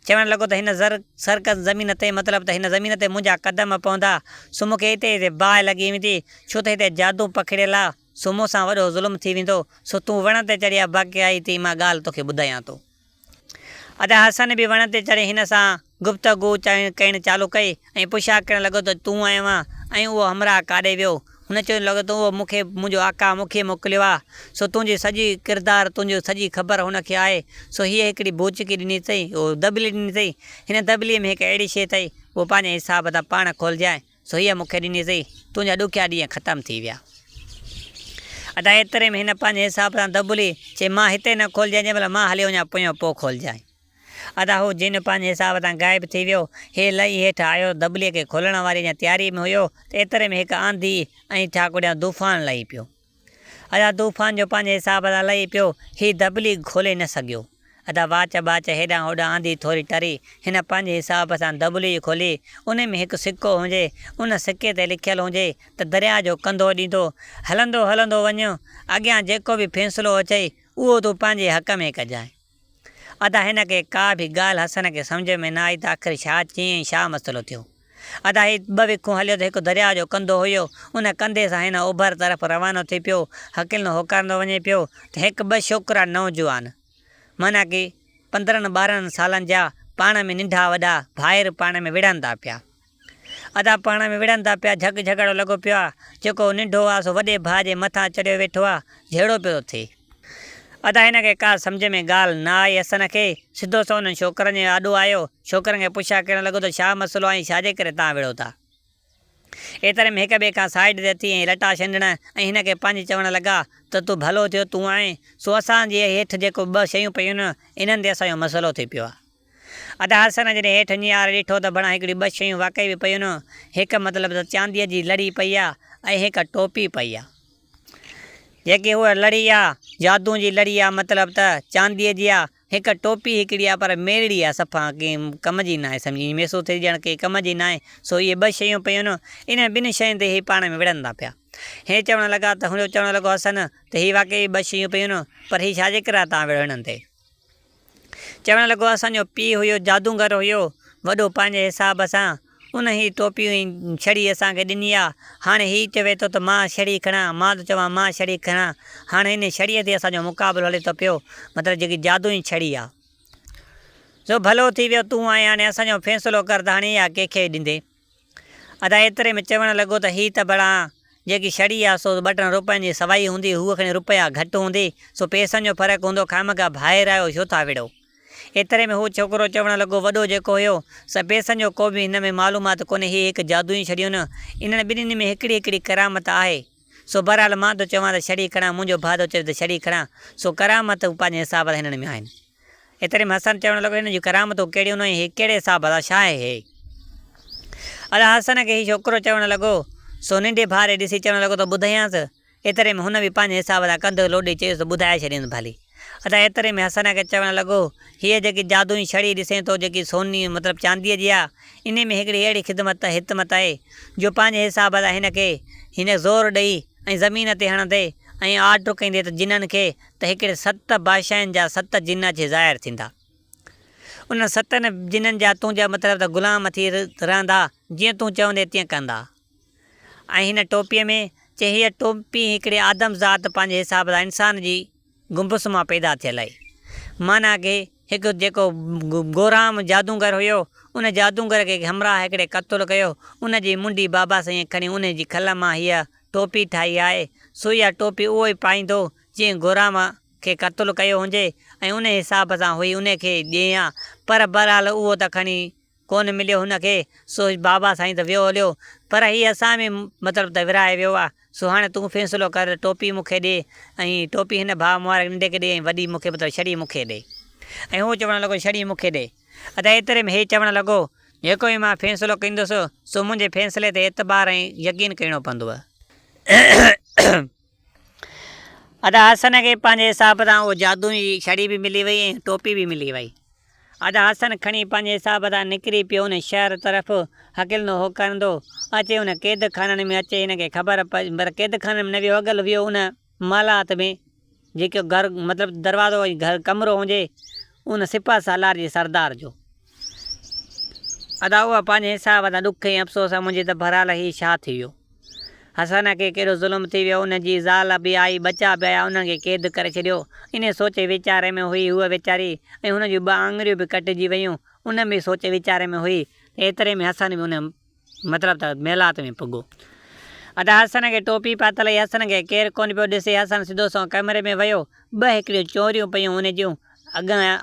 چوڻ لڳو ته هن زر سرڪس زمين تي مطلب ته هن زمين تي منهنجا قدم پوندا، سو مون کي هتي هتي باهه لڳي ويندي، ڇو ته هتي جادو پکڙيل آ. سو مون سان وڏو ظلم ٿي ويندو، سو تون وڻ تي چڙهي آ باقي آئي ٿي مان ڳالهه توکي ٻڌايان ٿو. ادا حسن به وڻ تي چڙهي هن سان گفتگو ڪرڻ چالو ڪئي ۽ پڇا ڪرڻ لڳو ته تون آيو آن ۽ اهو همراهه ڪاڏي ويو؟ هن چوڻ لڳو ته اهو مون کي منهنجو آقا مون کي موڪليو آ، سو تنهنجي سڄي ڪردار تنهنجي سڄي خبر هن کي آهي، سو هيء هڪڙي بوچڪي ڏني اٿئي، اهو دٻلي ڏني اٿئي، هن دٻليء ۾ هڪ اهڙي شيء اٿئي، اهو پنهنجي حساب تان پاڻ کولجانء. سو هيء مون کي ڏني اٿئي، تنهنجا ڏکيا ڏينهن ختم ٿي ويا. ادا ايتري ۾ هن پنهنجي حساب سان دٻلي چي، مان هتي نه کولجانء، جنهن مهل مان هليو وڃان پويان پوء کولجانء. ادا هو جن پنهنجي حساب سان غائب ٿي ويو. هي لهي هيٺ آيو، دٻليء کي کولڻ واري اڃا تياريء ۾ هيو ته ايتري ۾ هڪ آنڌي ۽ ٺاڪوڙيان طوفان لهي پيو. ادا طوفان جو پنهنجي حساب سان لهي پيو، هي دٻلي کولي نه سگهيو. ادا واچ ٻاچ هيڏانهن هوڏانهن آندي ٿوري ٽري، هن پنهنجي حساب سان دٻلي کولي، ان ۾ هڪ سڪو هجي، ان سڪي تي لکيل هجي ته درياء جو ڪنڌو ڏيندو، هلندو هلندو وڃ، اڳيان جيڪو به فيصلو اچئي، اهو تون پنهنجي حق ۾ ڪجانء. ادا هن کي ڪا به ڳالهه حسن کي سمجهه ۾ نه آئي ته آخر ڇا چيائين ۽ ڇا مسئلو ٿيو. ادا هي ٻه وکون هليو ته هڪ درياء جو ڪنڌو هيو، ان ڪنڌي سان هن اوڀر طرف روانو ٿي پيو، هڪلندو هوڪارندو وڃي پيو ته هڪ ٻه ڇوڪرا نوجوان، معنيٰ ڪي 15 ٻارنهن سالن جا، پاڻ ۾ ننڍا وڏا ڀائر پاڻ ۾ وڙهن ٿا پيا. ادا پاڻ ۾ وڙهن ٿا پيا، جهڳ جهڳڙو لڳو پيو آ، جيڪو ننڍو آ سو وڏي ڀاء جي مٿان چڙهيو ويٺو آ، جهيڙو پيو ٿو ٿئي. ادا هن کي ڪا سمجهه ۾ ڳالهه نه آئي حسن کي، سڌو سنئون انهن ڇوڪرن جي آڏو آيو، ڇوڪرن کي پڇا ڪرڻ لڳو ته ڇا مسئلو آ ۽ ڇا جي ڪري تان وڙهو ٿا؟ ايتري ۾ هڪ ٻئي کان سائيڊ تي ٿي ۽ لٽا ڇنڊڻ ۽ هن کي پنهنجي چوڻ لڳا ته تون ڀلو ٿيو تون آئين، سو اسان جي هيٺ جيڪو ٻه شيون پيون انهن تي اسان جو مسئلو ٿي پيو آ. ادا حسن جڏهن هيٺ نهاري ڏٺو ته بڻا هڪڙيون ٻه شيون واقعي به پيون، هڪ مطلب ته چانديء جي لڙي پئي آ ۽ هڪ ٽوپي پئي آ. جيڪي هوء لڙي آ، جادوء جي لڙي آ مطلب ته چانديء جي آ، هڪ ٽوپي هڪڙي آ پر ميرڙي آ صفا ڪنهن ڪم جي ناهي سمجهه ائين محسوس ٿئي ڄڻ ڪنهن ڪم جي ناهي، سو اهي ٻه شيون پيون، انهن ٻن شين تي هي پاڻ ۾ وڙهن ٿا پيا. هي چوڻ لڳا ته هو چوڻ لڳو حسن ته هي واقعي ٻه شيون پيون، پر هي ڇا جي ڪري تان وڙهو هنن تي؟ چوڻ لڳو، اسان جو پيء هيو جادوگر هيو، وڏو پنهنجي حساب سان، ان هي ٽوپي ۽ ڇڙي اسان کي ڏني آ، هاڻي هي چوي ٿو ته مان ڇڙي کڻان، مان ٿو چوان مان ڇڙي کڻان، هاڻي ان ڇڙيء تي اسان جو مقابلو هلي ٿو پيو، مطلب جيڪي جادوئي ڇڙي آ. سو ڀلو ٿي ويو تون آئين هاڻي اسان جو فيصلو ڪر ته هاڻي اها ڪنهن کي ڏيندين؟ ادا ايتري ۾ چوڻ لڳو ته هي ته بڙا جيڪي ڇڙي آ سو ٻه ٽن روپين جي سوائي هوندي، هوء کڻي روپيا گهٽ هوندي، سو پئسن جو فرق هوندو، خامخواه ڀائر آهيو ڇو ٿا وڙهو؟ ايتري ۾ هو ڇوڪرو چوڻ لڳو وڏو جيڪو هيو، سو پئسن جو ڪو به هن ۾ معلومات ڪونهي، هي هڪ جادوئي ڇڙيون، انهن ٻنهين ۾ هڪڙي هڪڙي ڪرامت آهي. سو بهرحال مان ٿو چوان ته ڇڙي کڻان، منهنجو ڀاء ٿو چوي ته ڇڙي کڻان، سو ڪرامتون پنهنجي حساب سان هنن ۾ آهن. ايتري ۾ حسن چوڻ لڳو، هنن جون ڪرامتون ڪهڙيون ۽ هي ڪهڙي حساب سان ڇا آهي هي؟ ادا حسن کي هي ڇوڪرو چوڻ لڳو، سو ننڍي ڀاء ڏي ڏسي چوڻ لڳو ته ٻڌايانس؟ ايتري ۾ هن به پنهنجي حساب سان ڪنڌ لوڏي چيس ته ٻڌائي ڇڏينس ڀلي. ادا ايتري ۾ حسن کي چوڻ لڳو، هيء جيڪي جادوئي ڇڙي ڏسين ٿو جيڪي سوني مطلب چانديء جي آ، انهي ۾ هڪڙي اهڙي خدمت حتمت آهي جو پنهنجي حساب سان هن کي هن زور ڏئي ۽ زمين تي هڻندي ۽ آرڊر ڪندي ته جنن کي ته هڪڙي ست بادشاهين جا ست جن اچي ظاهر ٿيندا. انهن ستن جنن جا تنهنجا مطلب ته غلام ٿي رهندا، جيئن تون چوندين تيئن ڪندا. ۽ هن ٽوپيء ۾، چي هيء ٽوپي هڪڙي آدم ذات پنهنجي حساب سان انسان جي گنبس مان پيدا ٿيل آهي. معنيٰ ڪي هڪ جيڪو گورام جادونگر هيو، ان جادونگر کي همراهه هڪڙي قتل ڪيو، ان جي منڍي بابا سائينء کڻي ان جي کل مان هيء ٽوپي ٺاهي آهي، سو اها ٽوپي اهو ئي پائيندو جنهن گورام کي قتل ڪيو هجي ۽ ان حساب سان هئي ان کي ڏئين ها، پر بهرحال اهو ته کڻي ڪونه مليو هن کي، سو بابا سائين ته ويو هليو، پر هي اسان ۾ مطلب ته ورهائي ويو آ، سو هاڻي تون فيصلو ڪر ته ٽوپي مون کي ڏي ۽ ٽوپي هن ڀاء مبارڪ ننڍي کي ڏي ۽ وڏي مون کي مطلب ڇڙي مون کي ڏي. ۽ هو چوڻ لڳو ڇڙي مون کي ڏي. ادا ايتري ۾ هي چوڻ لڳو، جيڪو به مان فيصلو ڪندس، سو منهنجي فيصلي تي اعتبار ۽ يقين ڪرڻو پوندو. ادا حسن کي پنهنجي حساب سان اهو جادوئي ڇڙي به ملي وئي ۽ ٽوپي به ملي وئي. ادا حسن کڻي پنهنجي حساب سان نڪري پيو ان شهر طرف هڪلندو هوڪرندو اچي ان قيد خانن ۾ اچي هن کي خبر پئي پر قيد خانن ۾ نه ويو اڳل ويو ان محلات ۾ جيڪو گهر مطلب دروازو ۽ گهر ڪمرو هجي ان سپهه سالار جي سردار جو. ادا اها پنهنجي حساب سان ڏک ۽ افسوس آ منهنجي ته بھرحال هي ڇا ٿي ويو. حسن کي ڪيڏو ظلم ٿي ويو ان جي زال به آئي ٻچا به آيا انهن کي قيد ڪري ڇڏيو. انهي سوچ ويچار ۾ هئي هوء ويچاري ۽ هن جون ٻه آڱريون به ڪٽجي ويون ان به سوچ ويچار ۾ هئي ته ايتري ۾ حسن به ان مطلب ته محلات ۾ پڳو. ادا حسن کي ٽوپي پاتل هئي. حسن کي ڪير ڪونه پيو ڏسي. حسن سڌو سنئون ڪمري ۾ ويو. ٻه هڪڙيون چونريون پيون هن جون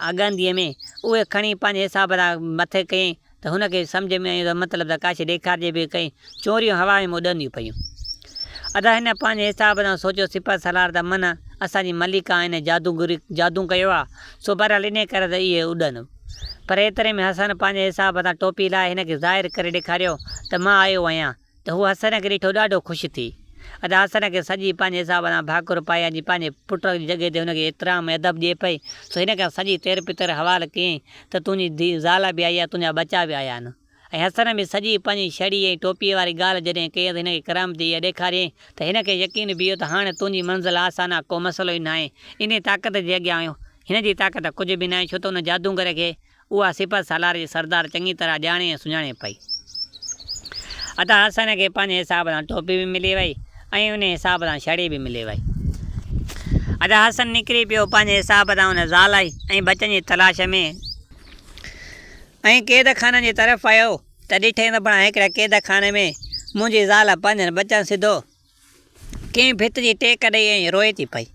اڳانديء ۾. اهي کڻي پنهنجي حساب سان مٿي ڪيائين ته هن کي سمجهه ۾ آيو ته مطلب ته ڪا شيء ڏيکارجي به ڪئين. چونريون هوا ۾ اڏنديون پيون. ادا هن پنهنجي حساب سان سوچيو سپهه سالار ته من اسان جي مليڪا هن جادوگري جادو ڪيو آ سو بهرحال انهيء ڪري ته اهي اڏن. پر ايتري ۾ حسن پنهنجي حساب سان ٽوپي لاهي هن کي ظاهر ڪري ڏيکاريو ته مان آيو آهيان ته هو حسن کي ڏٺو ڏاڍو خوش ٿي. ادا حسن کي سڄي پنهنجي حساب سان ڀاڪر پائي ۽ پنهنجي پٽ جي جڳهه تي هن کي احترام ۽ ادب ڏئي پئي سو هن کان سڄي تير پتر حوال ڪيائين ته تنهنجي ڌيء زال به آئي آهي تنهنجا ٻچا به آيا آهن. ۽ حسن به سڄي پنهنجي ڇڙي ۽ ٽوپيء واري ڳالهه جڏهن ڪئي ته هن کي ڪرامتي اها ڏيکاريائين ته هن کي يقين بيهو ته هاڻي تنهنجي منزل آسان آ، ڪو مسئلو ئي ناهي. انهيء طاقت جي اڳيان هن جي طاقت ڪجهه به ناهي، ڇو ته ان جادوگر کي اها صفت سالار جي سردار چڱي طرح ڄاڻي ۽ سڃاڻي پئي. ادا حسن کي پنهنجي حساب سان ٽوپي به ملي وئي ۽ انهيء حساب سان ڇڙي به ملي وئي. ادا حسن نڪري پيو پنهنجي حساب سان ان زال ۽ ٻچن جي تلاش ۾. ۽ قيد خانن جي طرف آيو ته ڏٺائين ته بڻا هڪڙي قيد خاني ۾ منهنجي زال پنهنجن ٻچن سڌو ڪنهن ڀت جي ٽيڪ ڏئي ۽ روئي ٿي پئي.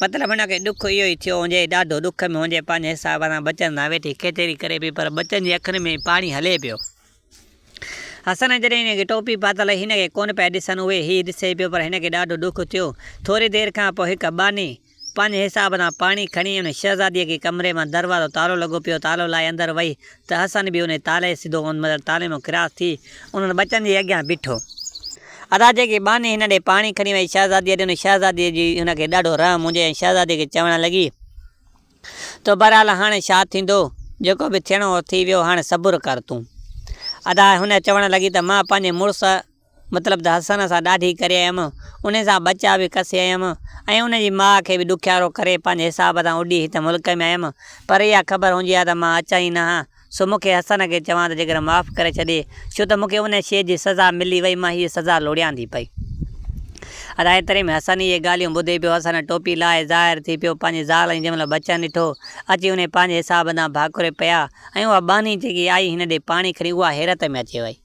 مطلب هن کي ڏک اهو ئي ٿيو هجي، ڏاڍو ڏک ۾ هجي، پنهنجي حساب سان ٻچن سان ويٺي ڪچهري ڪري پئي پر ٻچن جي اکين ۾ پاڻي هلي پيو. حسن جڏهن هن کي ٽوپي پاتل هئي هن کي ڪونه پيا ڏسن اهي هي ڏسي پيو پر هن کي ڏاڍو ڏک ٿيو. ٿوري دير کان پوء هڪ ٻانهي پنهنجي حساب سان پاڻي کڻي ان شهزاديء کي ڪمري مان دروازو تالو لڳو پيو تالو لاهي اندر وئي ته حسن به انهي تالي سڌو ان مطلب تالي مان ڪراس ٿي انهن ٻچن جي اڳيان بيٺو. ادا جيڪي ٻانهي هن ڏي پاڻي کڻي وئي شهزاديء ڏي ان شهزاديء جي هن کي ڏاڍو رحم هجي ۽ شهزاديء کي چوڻ لڳي ته بهرحال هاڻي ڇا ٿيندو جيڪو به ٿيڻو هو ٿي ويو هاڻي صبر ڪر تون. ادا هن چوڻ لڳي ته مان پنهنجي مڙس مطلب ته حسن سان ڏاڍي ڪري آيم، انهي سان ٻچا به ڪسي آيم ۽ ان جي ماء کي به ڏکيارو ڪري پنهنجي حساب سان اڏي هت ملڪ ۾ آيم، پر اها خبر هجي ها ته مان اچان ئي نه ها، سو مون کي حسن کي چوان ته جيڪر معاف ڪري ڇڏي، ڇو ته مون کي انهي شيء جي سزا ملي وئي، مان هيء سزا لوڙيان ٿي پئي. ادا ايتري ۾ حسن اهي ڳالهيون ٻڌي پيو، حسن ٽوپي لاهي ظاهر ٿي پيو، پنهنجي زال ۽ جنهن مهل ٻچن ڏٺو، اچي انهي پنهنجي حساب سان ڀاڪري پيا ۽ اها ٻانهي جيڪي آئي هن ڏي پاڻي کڻي اها حيرت ۾ اچي وئي.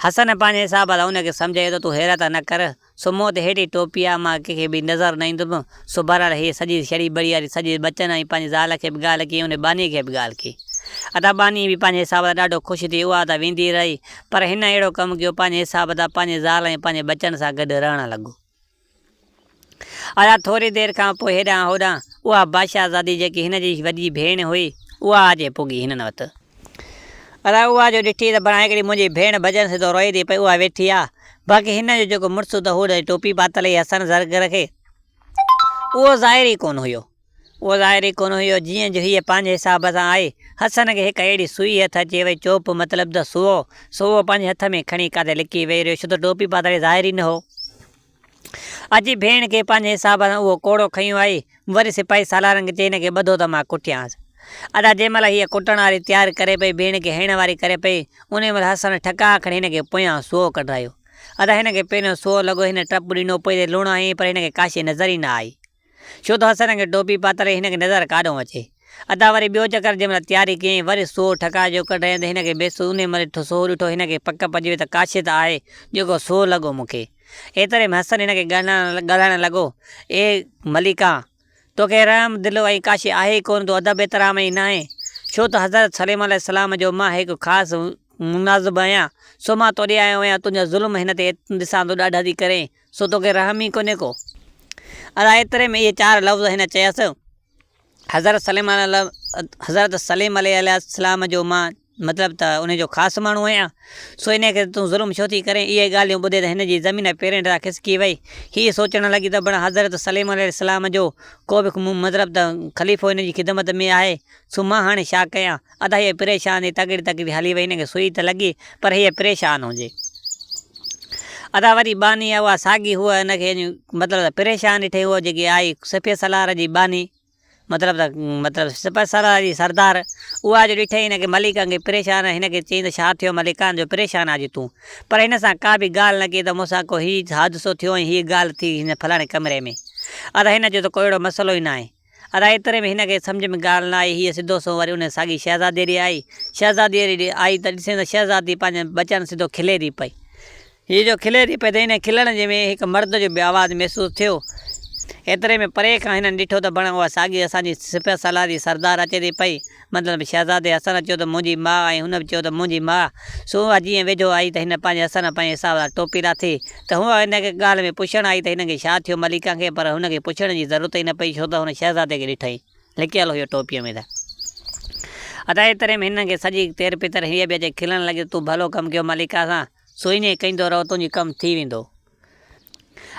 حسن پنهنجي حساب سان ان کي سمجهايو ته تون حيرت نه ڪر، سو مون تي هيڏي ٽوپي آ، مان ڪنهن کي به نظر نه ايندم. سو بهرحال هيء سڄي شڙي ٻڙي واري سڄي ٻچن ۽ پنهنجي زال کي به ڳالهه ڪئي ۽ ان ٻانهيء کي به ڳالهه ڪئي. ادا ٻانهي به پنهنجي حساب سان ڏاڍو خوش ٿي اها ته ويندي رهي، پر هن اهڙو ڪم ڪيو پنهنجي حساب سان پنهنجي زال ۽ پنهنجي ٻچن سان گڏ رهڻ لڳو. ادا ٿوري دير کان پوء هيڏانهن هوڏانهن اها بادشاهزادي جيڪي هن جي وڏي ڀيڻ هئي، اها اچي پڳي هنن وٽ. ادا اها جو ڏٺي ته بڻا هڪڙي منهنجي ڀيڻ ڀڄن سڌو روئي ٿي پئي اها ويٺي آ. باقي هن جو جيڪو مڙس ته هو ٽوپي پاتل هئي حسن زرگر کي اهو ظاهر ئي ڪونه هيو. اهو ظاهر ئي ڪونه هيو. جيئن جو هيء پنهنجي حساب سان آئي. حسن کي هڪ اهڙي سوئي هٿ اچي وئي چوپ مطلب ته سوئو، سو اهو پنهنجي هٿ ۾ کڻي ڪاٿي لڪي ويهي رهيو ڇو ته ٽوپي پاتل هئي ظاهر ئي نه هو. اچي ڀيڻ کي پنهنجي حساب سان اهو ڪوڙو کنيو آئي. وري سپاهي سالارن کي چئي هن کي ٻڌو ته مان ڪٽيانس. ادا جنهن مهل هيء ڪٽڻ واري تيار ڪري پئي ڀيڻ کي هڻڻ واري ڪري پئي، انهيء مهل حسن ٺڪاء کڻي هن کي پويان سوئو ڪڍرايو. ادا هن کي پهريون سوئو لڳو هن ٽپ ڏنو پوء تي لوڻ هنيائين پر هن کي ڪا شيء نظر ئي نه آئي. ڇو ته حسن کي ٽوپي پاتل هئي هن کي نظر ڪاڏهون اچي. ادا وري ٻيو چڪر جنهن مهل تياري ڪيائين وري سوئو ٺڪاء جو ڪڍرايائين ته هن کي بيسو انهيء مهل سوئو ڏٺو هن کي پڪ پئجي وئي ته ڪا شيء ته آهي جيڪو سوئو لڳو مون کي. ايتري ۾ حسن هن کي ڳالهائڻ لڳو، اي مليڪا! توکي رحم دل ۽ ڪا شيء آهي ئي ڪونه، تون ادب احترام ئي ناهي، ڇو ته حضرت سليمان عليه السلام جو مان هڪ خاص مناظب آهيان، سو مان توڏي آيو آهيان، تنهنجا ظلم هن تي ڏسان ٿو ڏاڍا ٿي ڪرين، سو توکي رحم ئي ڪونهي ڪو. ادا ايتري ۾ اهي چار لفظ هن چيس. حضرت سليمان حضرت سليم عليه السلام جو مان مطلب ته ان جو خاص ماڻهو آهيان، سو انهيء کي تون ظلم ڇو ٿي ڪرين؟ اهي ڳالهيون ٻڌي ته هن جي زمين پيرين هيٺان کسڪي وئي. هيء سوچڻ لڳي ته بڻ حضرت سليمان عليه السلام جو ڪو به مطلب ته خليفو هن جي خدمت ۾ آهي، سو مان هاڻي ڇا ڪيان؟ ادا هيء پريشان ٿي تڪڙي تڪڙي هلي وئي. هن کي سوئي ته لڳي، پر هيء پريشان هجي. ادا وري ٻانهي اها ساڳي هوء هن کي مطلب ته پريشان ڏٺي هوء جيڪي آئي سپهه سالار جي ٻانهي. مطلب ته مطلب سپه سالار جي سردار اها جو ڏٺئي هن کي مليڪان کي پريشان هن کي چيائين ته ڇا ٿيو مليڪان جو پريشان آجي تون پر هن سان ڪا به ڳالهه نه ڪئي ته مون سان ڪو هي حادثو ٿيو ۽ هيء ڳالهه ٿي هن فلاڻي ڪمري ۾ ادا هن چيو ته ڪو اهڙو مسئلو ئي ناهي ادا ايتري ۾ هن کي سمجهه ۾ ڳالهه نه آئي هيء سڌو سنئون وري ان ساڳي شهزاديء ڏي آئي شهزاديء ڏي آئي ته ڏسين ته شهزادي پنهنجن ٻچن سڌو کلي ٿي پئي. هيء جو کلي ٿي پئي ته انهيء کلڻ جي ۾ هڪ مرد جو به آواز محسوس ٿيو. ايتري ۾ پري کان هنن ڏٺو ته بڻ اها ساڳي اسان جي سپهه سالار جي سردار اچي ٿي پئي. مطلب شهزادي حسن چيو ته منهنجي ماء ۽ هن به چيو ته منهنجي ماء. سو اها جيئن ويجهو آئي ته هن پنهنجي حسن پنهنجي حساب سان ٽوپي لاٿي ته هوء هن کي ڳالهه ۾ پڇڻ آئي ته هن کي ڇا ٿيو مليڪا کي پر هن کي پڇڻ جي ضرورت ئي نه پئي ڇو ته هن شهزادي کي ڏٺائين لڪيل هيو ٽوپيء ۾ ته ادا ايتري ۾ هنن کي سڄي تير پتر هيء به اچي کلڻ لڳي ته تون ڀلو ڪم ڪيو مليڪا سان. سو ائين ڪندو رهو تنهنجي ڪم ٿي ويندو.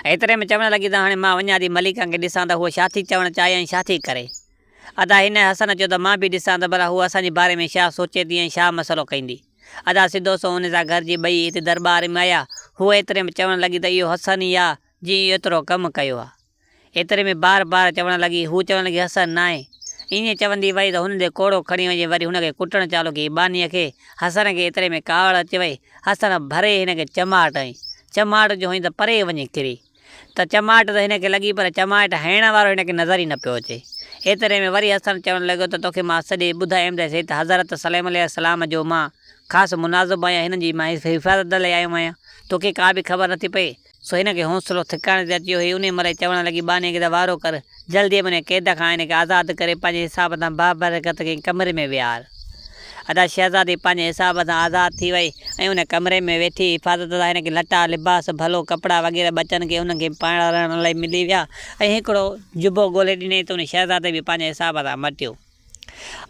ايتري ۾ چوڻ لڳي ته هاڻي مان وڃان ٿي مليڪا کي ڏسان ته هوء ڇا ٿي چوڻ چاهي ۽ ڇا ٿي ڪري. ادا هن حسن چيو ته مان به ڏسان ته ڀلا هوء اسان جي باري ۾ ڇا سوچي ٿي ۽ ڇا مسئلو ڪندي. ادا سڌو سنئون ان سان گهر جي ٻئي هتي درٻار ۾ آيا. هوء ايتري ۾ چوڻ لڳي ته اهو حسن ئي آ جنهن ايترو ڪم ڪيو آ. ايتري ۾ بار بار چوڻ لڳي. هوء چوڻ لڳي، حسن ناهي. ائين چوندي وئي ته هن ڏي ڪوڙو کڻي وڃي وري هن کي ڪٽڻ چالو ڪيائين. ٻانهيء کي، حسن کي ايتري ۾ ڪاوڙ اچي وئي. حسن ڀري هن کي چماٽ هنئي. چماٽ جو هنئي ته پري وڃي ڪري. ته چماٽ ته هن کي لڳي پر چماٽ هڻڻ وارو هن کي نظر ئي نه پيو اچي. ايتري ۾ وري حسن چوڻ لڳو ته توکي مان سڄي ٻڌايم ته سي ته حضرت سليم عليه السلام جو مان خاص مناظب آهيان هنن جي مان حفاظت لاء آيو آهيان. توکي ڪا به خبر نٿي پئي. سو هن کي حوصلو ٿڪاڻي تي اچي ويو. هي انهيء مهل ئي چوڻ لڳي، ٻانهي کي ته وارو ڪر، جلديء ۾ انهيء قيد کان هن کي آزاد ڪري، پنهنجي حساب سان بابرڪت ڪنهن ڪمري ۾ ويهار. ادا شهزادي پنهنجي حساب سان آزاد ٿي وئي ۽ ان ڪمري ۾ ويٺي حفاظت سان هن کي لٽا، لباس، ڀلو ڪپڙا وغيره ٻچن کي انهن کي پائڻ لاء ملي ويا ۽ هڪڙو جبو ڳولي ڏنائين ته ان شهزادي به پنهنجي حساب سان مٽيو.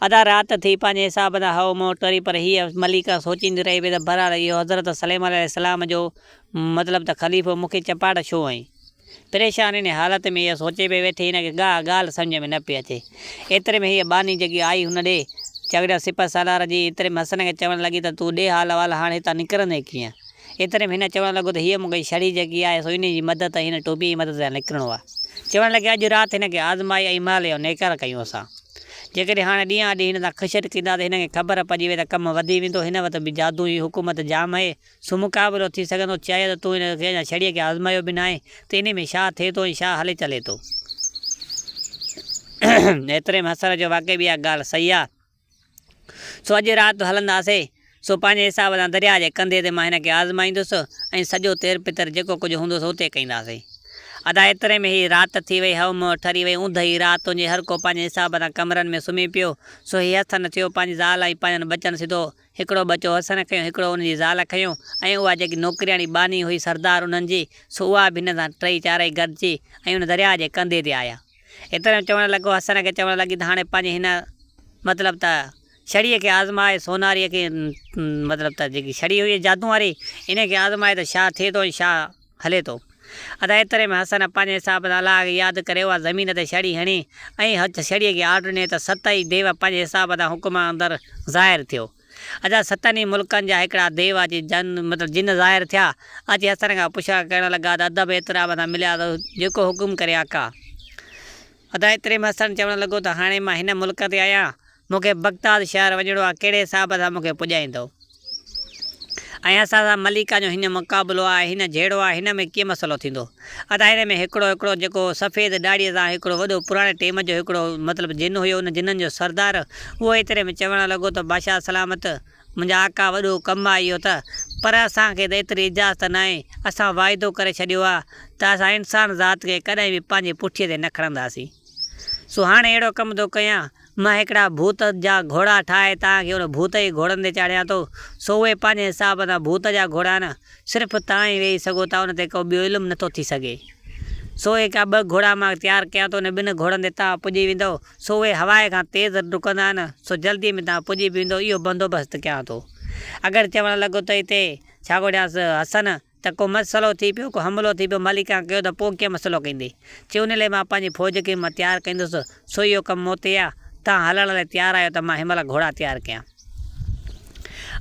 ادا رات ٿي، پنهنجي حساب سان هئو منهن ٽري، پر هيء مليڪا سوچيندي رهي پئي ته بهرحال اهو حضرت سليمان عليه السلام جو مطلب ته خليفو مون کي چپاٽ ڇو هنئي؟ پريشان انهيء حالت ۾ اها سوچي پئي ويٺي، هن کي ڪا ڳالهه سمجهه ۾ نه پئي اچي. ايتري ۾ هيء ٻانهي جيڪي آئي هن ڏي، چڳڙيا سپهه سالار جي، ايتري ۾ حسن کي چوڻ لڳي ته تون ڏي حال احوال هاڻ هتان نڪرندين ڪيئن؟ ايتري ۾ هن چوڻ لڳو ته هيء مون کي ڇڙي جيڪي آهي سو انهيء جي مدد ۽ هن ٽوپيء جي مدد سان نڪرڻو آهي. چوڻ لڳي اڄ رات هن کي آزمائي ۽ مهل جو نيڪار ڪيون اسان. جيڪڏهن هاڻي ڏينهان ڏينهن هن سان خشٽ ڪندا ته هن کي خبر پئجي وئي ته ڪم وڌي ويندو. هن وٽ به جادو جي حڪومت جام آهي، سو مقابلو ٿي سگهندو. چيائين ته تون هن کي اڃا ڇڙيء کي آزمايو به ناهي ته انهيء ۾ ڇا ٿئي ٿو ۽ ڇا هلي چلي ٿو. ايتري ۾ حسن چيو واقعي به اها ڳالهه صحيح آهي. سو اڄ رات هلنداسين. سو پنهنجي حساب سان درياء جي ڪنڌيء تي مان هن کي آزمائيندس ۽ سڄو تير پتر جيڪو ڪجهه هوندو سو اتي ڪنداسين. ادا ايتري ۾ هي رات ٿي وئي، هئو منهن ٺري وئي، اوندهه ئي رات تنهنجي هر ڪو پنهنجي حساب سان ڪمرن ۾ سمهي پيو. سو هي هٿ نه ٿيو، پنهنجي زال ۽ پنهنجن ٻچن سڌو هڪڙو ٻچو حسن کنيو، هڪڙو ان جي زال کنيو ۽ اها جيڪي نوڪرياڻي ٻانهي هئي سردار انهن جي، سو اها به هن سان ٽئي چارئي گڏجي ۽ ان درياهه جي ڪنڌي تي آيا. ايتري ۾ چوڻ لڳو، حسن کي چوڻ لڳي ته هاڻي پنهنجي هن مطلب ته ڇڙيء کي آزماء، سوناريء کي مطلب ته جيڪي ڇڙي هئي جادو واري، انهيء کي آزماء ته ڇا ٿئي ٿو ۽ ڇا هلي ٿو. ادا ايتري ۾ حسن پنهنجي حساب سان الله کي ياد ڪري اها زمين تي ڇڙي هڻي ۽ ڇڙيء کي آرڊر ڏني ته ست ئي ديو پنهنجي حساب سان حڪم اندر ظاهر ٿيو. ادا ستن ئي ملڪن جا هڪڙا ديو اچي جن مطلب جن ظاهر ٿيا، اچي حسن کان پڇا ڪرڻ لڳا ته ادب احترام سان مليا ته جيڪو حڪم ڪري آقا. ادا ايتري ۾ حسن چوڻ لڳو ته هاڻي مان هن ملڪ تي آهيان، مون کي بغداد شهر وڃڻو آهي، ڪهڙي حساب سان مون کي پڄائيندؤ؟ ۽ اسان سان مليڪا جو هيئن مقابلو آهي، هن جهيڙو آهي، هن ۾ ڪيئن مسئلو ٿيندو؟ ادا هن ۾ هڪڙو هڪڙو جيڪو سفيد ڏاڙهيء سان هڪڙو وڏو پراڻي ٽيم جو هڪڙو مطلب جن هيو، ان جنن جو سردار، اهو ايتري ۾ چوڻ لڳو ته بادشاهه سلامت! منهنجا آقا وڏو ڪم آهي اهو ته، پر اسان کي ته ايتري اجازت ناهي، اسان واعدو ڪري ڇڏيو آهي ته اسان انسان ذات کي ڪڏهن به پنهنجي پٺيء تي نه کڻنداسين. سو هاڻي اهڙو ڪم ٿو ڪيان، مان هڪڙا ڀوت جا گهوڙا ٺاهي توهان کي ان ڀوت جي گهوڙن تي چاڙهيان ٿو، سو اهي پنهنجي حساب سان ڀوت جا گهوڙا آهن، صرف توهان ئي ويهي سگهو ٿا، ان تي ڪو ٻيو علم نٿو ٿي سگهي. سو اهي ڪا ٻه گهوڙا مان تيار ڪيان ٿو، ان ٻن گهوڙن تي توهان پڄي ويندؤ، سو اهي هواء کان تيز ڊڪندا آهن، سو جلديء ۾ توهان پڄي به ويندؤ، اهو بندوبست ڪيان ٿو. اگر چوڻ لڳو ته هتي ڇا ڳوليانس حسن، ته ڪو مسئلو ٿي پيو، ڪو حملو ٿي پيو، مليڪان ڪيو ته پوء ڪيئن مسئلو ڪندي؟ چي ان لاء مان پنهنجي فوج کي مان تيار ڪندس، سو اهو ڪم مون تي آ، توهان هلڻ لاء تيار آهيو ته مان هن مهل گهوڙا تيار ڪيان.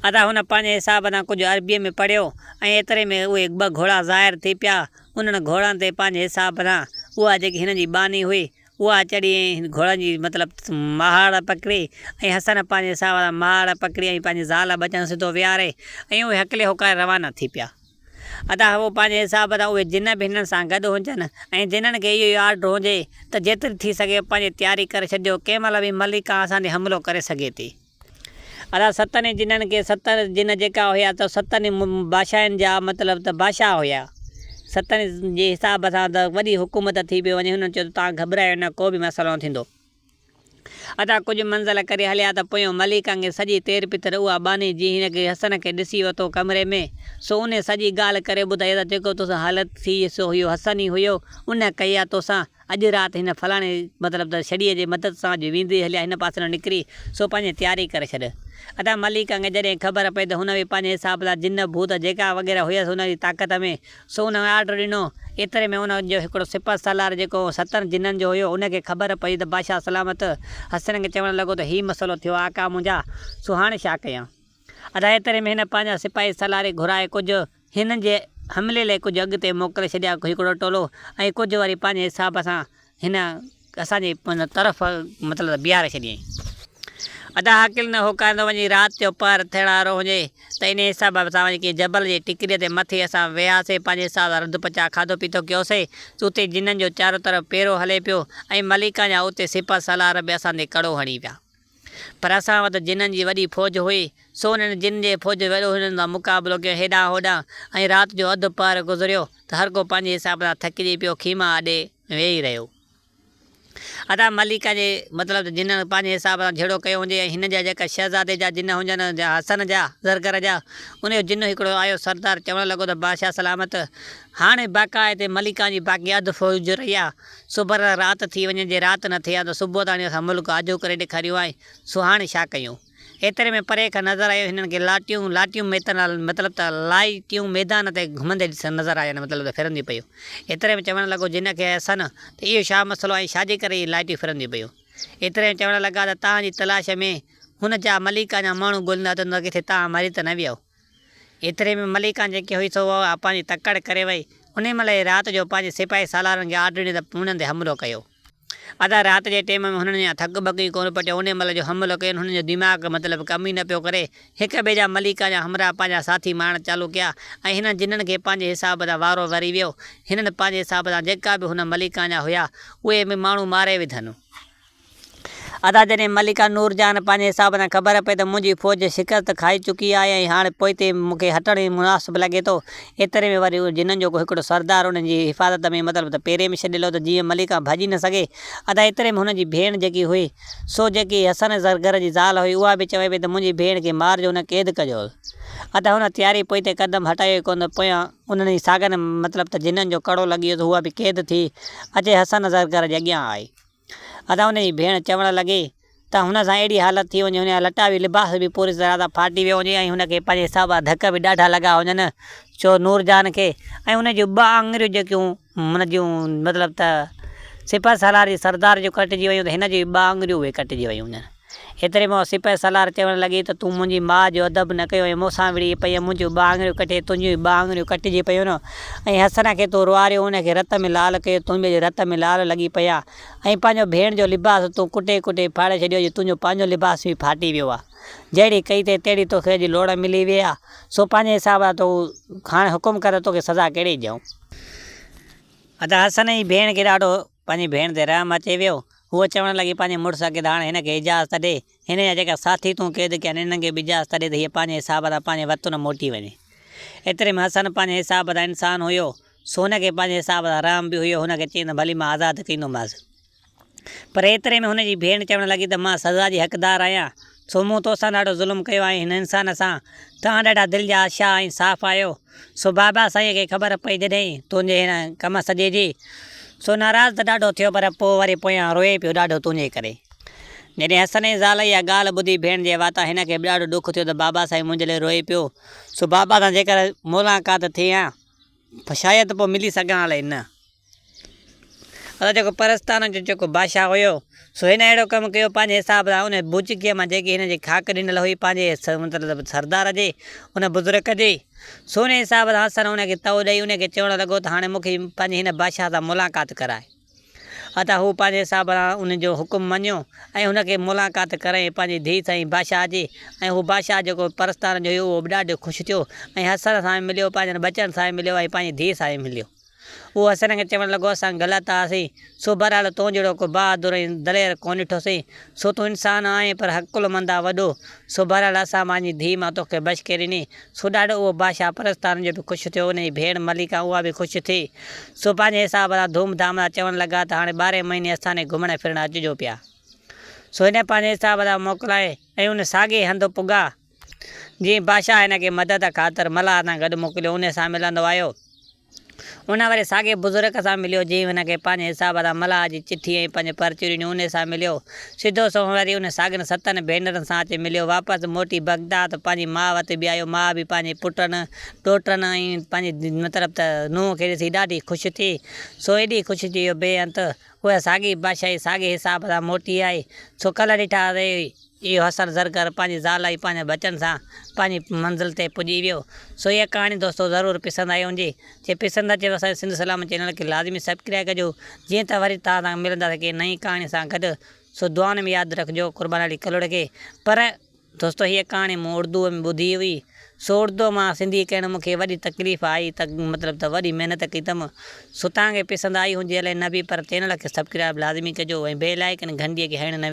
ادا هن پنهنجي حساب سان ڪجهه عربيء ۾ پڙهيو ۽ ايتري ۾ اهي ٻه گهوڙا ظاهر ٿي پيا، انهن گهوڙن تي پنهنجي حساب سان اها جيڪي هنن جي ٻانهي هئي، اها چڙهي ۽ گهوڙن جي مطلب مهاڙ پڪڙي ۽ حسن پنهنجي حساب سان مهاڙ پڪڙي ۽ پنهنجي زال ٻچن سڌو ويهاري ۽ اهي هڪلي هوڪاري روانا ٿي پيا. ادا هو پنهنجي حساب سان اهي جن به هنن سان گڏ هجن ۽ جنن کي اهو ئي آرڊر هجي ته جيتري ٿي سگهي پنهنجي تياري ڪري ڇڏجو ڪنهن مهل به مليڪا اسان تي حملو ڪري سگهي ٿي. ادا ستن ئي جنن کي ست جن جيڪا هيا ته ستن ئي بادشاهن جا مطلب ته بادشاهه هيا. ستن جي حساب سان ته وڏي حڪومت ٿي پئي وڃي. هنن چيو ته توهان گهٻرايو نه ڪو به مسئلو نه ٿيندو. ادا ڪجهه منزل ڪري هليا ته پويون مليڪان کي سڄي تير پتر اها ٻانهي جنهن هن کي حسن کي ڏسي ورتو ڪمري ۾ سو انهي سڄي ڳالهه ڪري ٻڌائي ادا جيڪو توسان حالت ٿي سو اهو حسن ئي هيو ان ڪئي آ توسان اڄ رات هن فلاڻي مطلب ته ڇڙيء جي مدد سان اڄ ويندي هليا هن پاسي ڏانهن نڪري، سو پنهنجي تياري ڪري ڇڏ. ادا مليڪان کي جڏهن خبر پئي ته هن به پنهنجي حساب سان جن ڀوت جيڪا وغيره هيس هن جي طاقت ۾، سو ان آرڊر ڏنو. ايتري ۾ ان جو هڪڙو سپه سالار جيڪو ستن جنن جو هيو، ان کي خبر پئي ته بادشاهه سلامت حسن کي چوڻ لڳو ته هي مسئلو ٿيو آقا منهنجا، سو هاڻي ڇا ڪيان؟ ادا ايتري ۾ هن پنهنجا سپاهي سالاري گهرائي ڪجهه هنن جي حملي لاء ڪجهه اڳتي موڪلي ڇڏيا هڪڙو ٽولو ۽ ڪجهه وري پنهنجي حساب سان هن اسان جي طرف مطلب ته بيهاري ڇڏيائين. ادا هاڪل نه هوڪاريندو وڃي رات جو پهر ٿيڻ وارو هجي ته انهي حساب سان وڃي ڪنهن جبل جي ٽڪريء تي مٿي اسان وياسي پنهنجي حساب سان رڌ پچاء کاڌو پيتو ڪيوسي ته اتي جنن جو چارو طرف پيرو هلي پيو ۽ مليڪان جا اتي سپه سالار به اسان تي ڪڙو هڻي ويا. پر اسان وٽ جنن جي وڏي فوج هئي، سو انهن جن جي فوج وڏو هنن سان مقابلو ڪيو هيڏانهن هوڏانهن ۽ رات جو اڌ پهر گذريو ته هرڪو پنهنجي حساب سان ٿڪجي پيو خيما اڏي ويهي رهيو. ادا مليڪا جي مطلب ته جنن پنهنجي حساب سان جهيڙو ڪيو هجي ۽ هن جا جيڪا شهزادي جا جن هجن يا حسن جا زرگر جا ان جو جن هڪڙو آيو سردار چوڻ لڳو ته بادشاهه سلامت هاڻي باقاعدي مليڪا جي باقي اڌ فوج رهي آ سوڀر رات ٿي وڃي، جي رات نه ٿئي ها ته صبح تاڻي اسان ملڪ آجو ڪري ڏيکاريو آهي، سو هاڻي ڇا ڪيون؟ ايتري ۾ پري کان نظر آيو هنن کي لاٽيون، لاٽيون ميتن مطلب ته لائٽيون ميدان تي گهمندي نظر آين مطلب ته ڦرنديون پيون. ايتري ۾ چوڻ لڳو جن کي حسن ته اهو ڇا مسئلو آهي ۽ ڇا جي ڪري اهي لائٽيون ڦرنديون پيون؟ ايتري ۾ چوڻ لڳا ته توهان جي تلاش ۾ هن جا مليڪا جا ماڻهو ڳوليندا اچن ته ڪٿي توهان مري ته نه ويؤ. ايتري ۾ مليڪان جيڪي هئي سو اها پنهنجي تڪڙ ڪري وئي. انهيء مهل ئي رات جو پنهنجي سپاهي سالارن کي آرڊر ڏني ته هنن تي حملو ڪيو. ادا رات جي ٽيم ۾ هنن اڃا ٿڪ ٻڪ ئي ڪونه پٽيو. انهيء مهل جو حملو ڪين هنن جو دماغ مطلب ڪم ئي نه پيو ڪري. هڪ ٻئي جا مليڪان جا همراهه پنهنجا ساٿي مارڻ چالو ڪيا ۽ هنن جنن کي پنهنجي حساب سان وارو وري ويو. هنن پنهنجي حساب سان جيڪا به هن مليڪان جا هيا اهي به ماڻهو ماري وڌن. ادا جڏهن ملڪه نورجهان پنهنجي حساب سان خبر پئي ته منهنجي فوج شڪست کائي چڪي آهي ۽ هاڻ پوئتي مون کي هٽڻ ئي مناسب لڳي ٿو. ايتري ۾ وري جنن جو هڪڙو سردار انهن جي حفاظت ۾ مطلب ته پيري ۾ ڇڏيل هو ته جيئن ملڪه ڀڄي نه سگهي. ادا ايتري ۾ هن جي ڀيڻ جيڪي هئي سو جيڪي حسن زرگر جي زال هئي اها به چوي پئي ته منهنجي ڀيڻ کي مارجو هن قيد ڪجوس. ادا هن تياري پوئتي قدم هٽايو ئي ڪونه ته پويان انهن ئي ساڳن مطلب ته جنن جو ڪڙو لڳي ويو ته هوء به قيد ٿي اچي حسن زرگر جي اڳيان آئي. ادا ان جي ڀيڻ چوڻ لڳي ته هن سان اهڙي حالت ٿي وڃي هن جا لٽا به لباس به پوري طرح سان ڦاٽي ويو هجي ۽ هن کي پنهنجي حساب سان ڌڪ به ڏاڍا لڳا هجن چو نورجهان کي ۽ هن جون ٻه آڱريون جيڪيون هن جون مطلب ته سپهه سالار جي سردار جون ڪٽجي ويون ته هن جون به ٻه آڱريون اهي ڪٽجي ويون هجن. ايتري ۾ اها سپهه سالار چوڻ لڳي ته تون منهنجي ماء جو ادب نه ڪيو ۽ مون سان وڙهي پئين منهنجون ٻه آڱريون ڪٽي تنهنجون به ٻه آڱريون ڪٽجي پيون ۽ حسن کي تون روئاريو ان کي رت ۾ لال ڪيو تون به اڄ رت ۾ لال لڳي پئي آ ۽ پنهنجو ڀيڻ جو لباس تون ڪٽي ڪٽي ڦاڙي ڇڏيو اڄ تنهنجو پنهنجو لباس به ڦاٽي ويو آ جهڙي ڪئي تي تهڙي توکي اڄ لوڙ ملي وئي آ سو پنهنجي حساب سان تون هاڻي حڪم ڪر ته توکي سزا ڪهڙي ڏيون. ادا حسن جي ڀيڻ کي ڏاڍو پنهنجي ڀيڻ تي رحم اچي ويو. هوء چوڻ لڳي پنهنجي مڙس کي ته هاڻي هن کي اجازت ڏي. هن جا جيڪا ساٿي تون قيد ڪيا آهن انهن کي به اجازت ڏي ته هيء پنهنجي حساب سان پنهنجي وطن موٽي وڃي. ايتري ۾ حسن پنهنجي حساب سان انسان هيو، سو هن کي پنهنجي حساب سان رحم به هيو. هن کي چيائين ته ڀلي مان آزاد ڪندومانس. پر ايتري ۾ هن جي ڀيڻ چوڻ لڳي ته مان سزا جي حقدار آهيان، سو مون توسان ڏاڍو ظلم ڪيو آهي ۽ هن انسان سان. توهان ڏاڍا دل جا اڇا ۽ صاف آهيو. سو بابا سائينء کي خبر پئي جڏهن تنهنجي هن ڪم سڄي جي، سو ناراض ته ڏاڍو ٿيو پر پوء وري پويان روئي پيو ڏاڍو تنهنجي ڪري. جڏهن حسن جي زال اها ڳالهه ٻڌي ڀيڻ جي واتان هن کي به ڏاڍو ڏک ٿيو ته بابا سائين منهنجي لاء روئي پيو، سو بابا سان جيڪر ملاقات ٿئي ها شايد پوء ملي سگهان الائي نه. ادا جيڪو پرستان جو جيڪو بادشاهه هيو سو هن اهڙو ڪم ڪيو پنهنجي حساب سان ان بوچڪيء مان جيڪي هن جي خاڪ ڏنل هئي پنهنجي مطلب سردار جي ان بزرگ جي سو ان حساب سان حسن ان کي تئو ڏئي ان کي چوڻ لڳو ته هاڻي مون کي پنهنجي هن بادشاهه سان ملاقات ڪرائي ادا هو پنهنجي حساب سان ان جو حڪم مڃيو ۽ هن کي ملاقات ڪرائين پنهنجي ڌيء سان ۽ بادشاهه جي ۽ هو بادشاهه جيڪو پرستان جو هيو اهو به ڏاڍو خوش ٿيو ۽ حسن سان به مليو پنهنجن ٻچن سان به مليو ۽ پنهنجي ڌيء سان به مليو. هو حسن کي چوڻ لڳو، اسان غلط هئاسين، سو بهرحال تون جهڙو ڪو بهادر ۽ دلير ڪونه ڏٺوسين، سو تون انسان آهين پر عقلمند آ وڏو، سو بهرحال اسان پنهنجي ڌيء مان توکي بشڪي ڏني، سو ڏاڍو اهو بادشاهه پرستان جو به خوش ٿيو، ان جي ڀيڻ مليڪا اها به خوش ٿي، سو پنهنجي حساب سان ڌوم ڌام سان چوڻ لڳا ته هاڻي ٻارهين مهيني اسان ڏي گهمڻ ڦرڻ اچجو پيا. سو هن پنهنجي حساب سان موڪلائي ۽ ان ساڳئي هنڌ پڳا. جيئن بادشاهه هن کي مدد خاطر ملاح سان گڏ موڪليو، انهيء سان ملندو آيو. ان وري ساڳئي بزرگ سان مليو، جنهن هن کي پنهنجي حساب سان ملاح جي چٺي ۽ پنهنجي پرچيون ڏنيون، انهيء سان مليو. سڌو سنئون وري انهن ساڳين ستن ڀينرن سان اچي مليو. واپس موٽي بغداد پنهنجي ماء وٽ به آيو. ماء به پنهنجي پٽن، ڏوهٽن ۽ پنهنجي مطلب ته نونهن کي ڏسي ڏاڍي خوش ٿي. سو ايڏي خوش ٿي جو بي انت. اها ساڳي بادشاهي ساڳئي حساب سان موٽي آئي. سو ڪلهه ڏٺا ته اهو حسن زرگر پنهنجي زال ۽ پنهنجن ٻچن سان پنهنجي منزل تي پڄي ويو. سو اها ڪهاڻي دوستو ضرور پسند آئي هوندي. جي پسند اچي ته اسان جي سنڌ سلامت چينل کي لازمي سبڪرائب ڪجو. جيئن ته وري توهان سان ملنداسين ڪنهن نئين ڪهاڻي سان گڏ. سو دعائن ۾ ياد رکجو قربان علي ڪلهوڙي کي. پر دوستو هيء ڪهاڻي مون اردوء ۾ ٻڌي هئي. سو اردوء مان سنڌي ڪرڻ مون کي وڏي تڪليف آئي ته مطلب ته وڏي محنت ڪئي اٿم. سو توهان کي پسند آئي هجي الائي نه به پر چينل کي سبڪرائب لازمي ڪجو ۽ بيل آئيڪن گهنٽيء کي هڻڻ نه.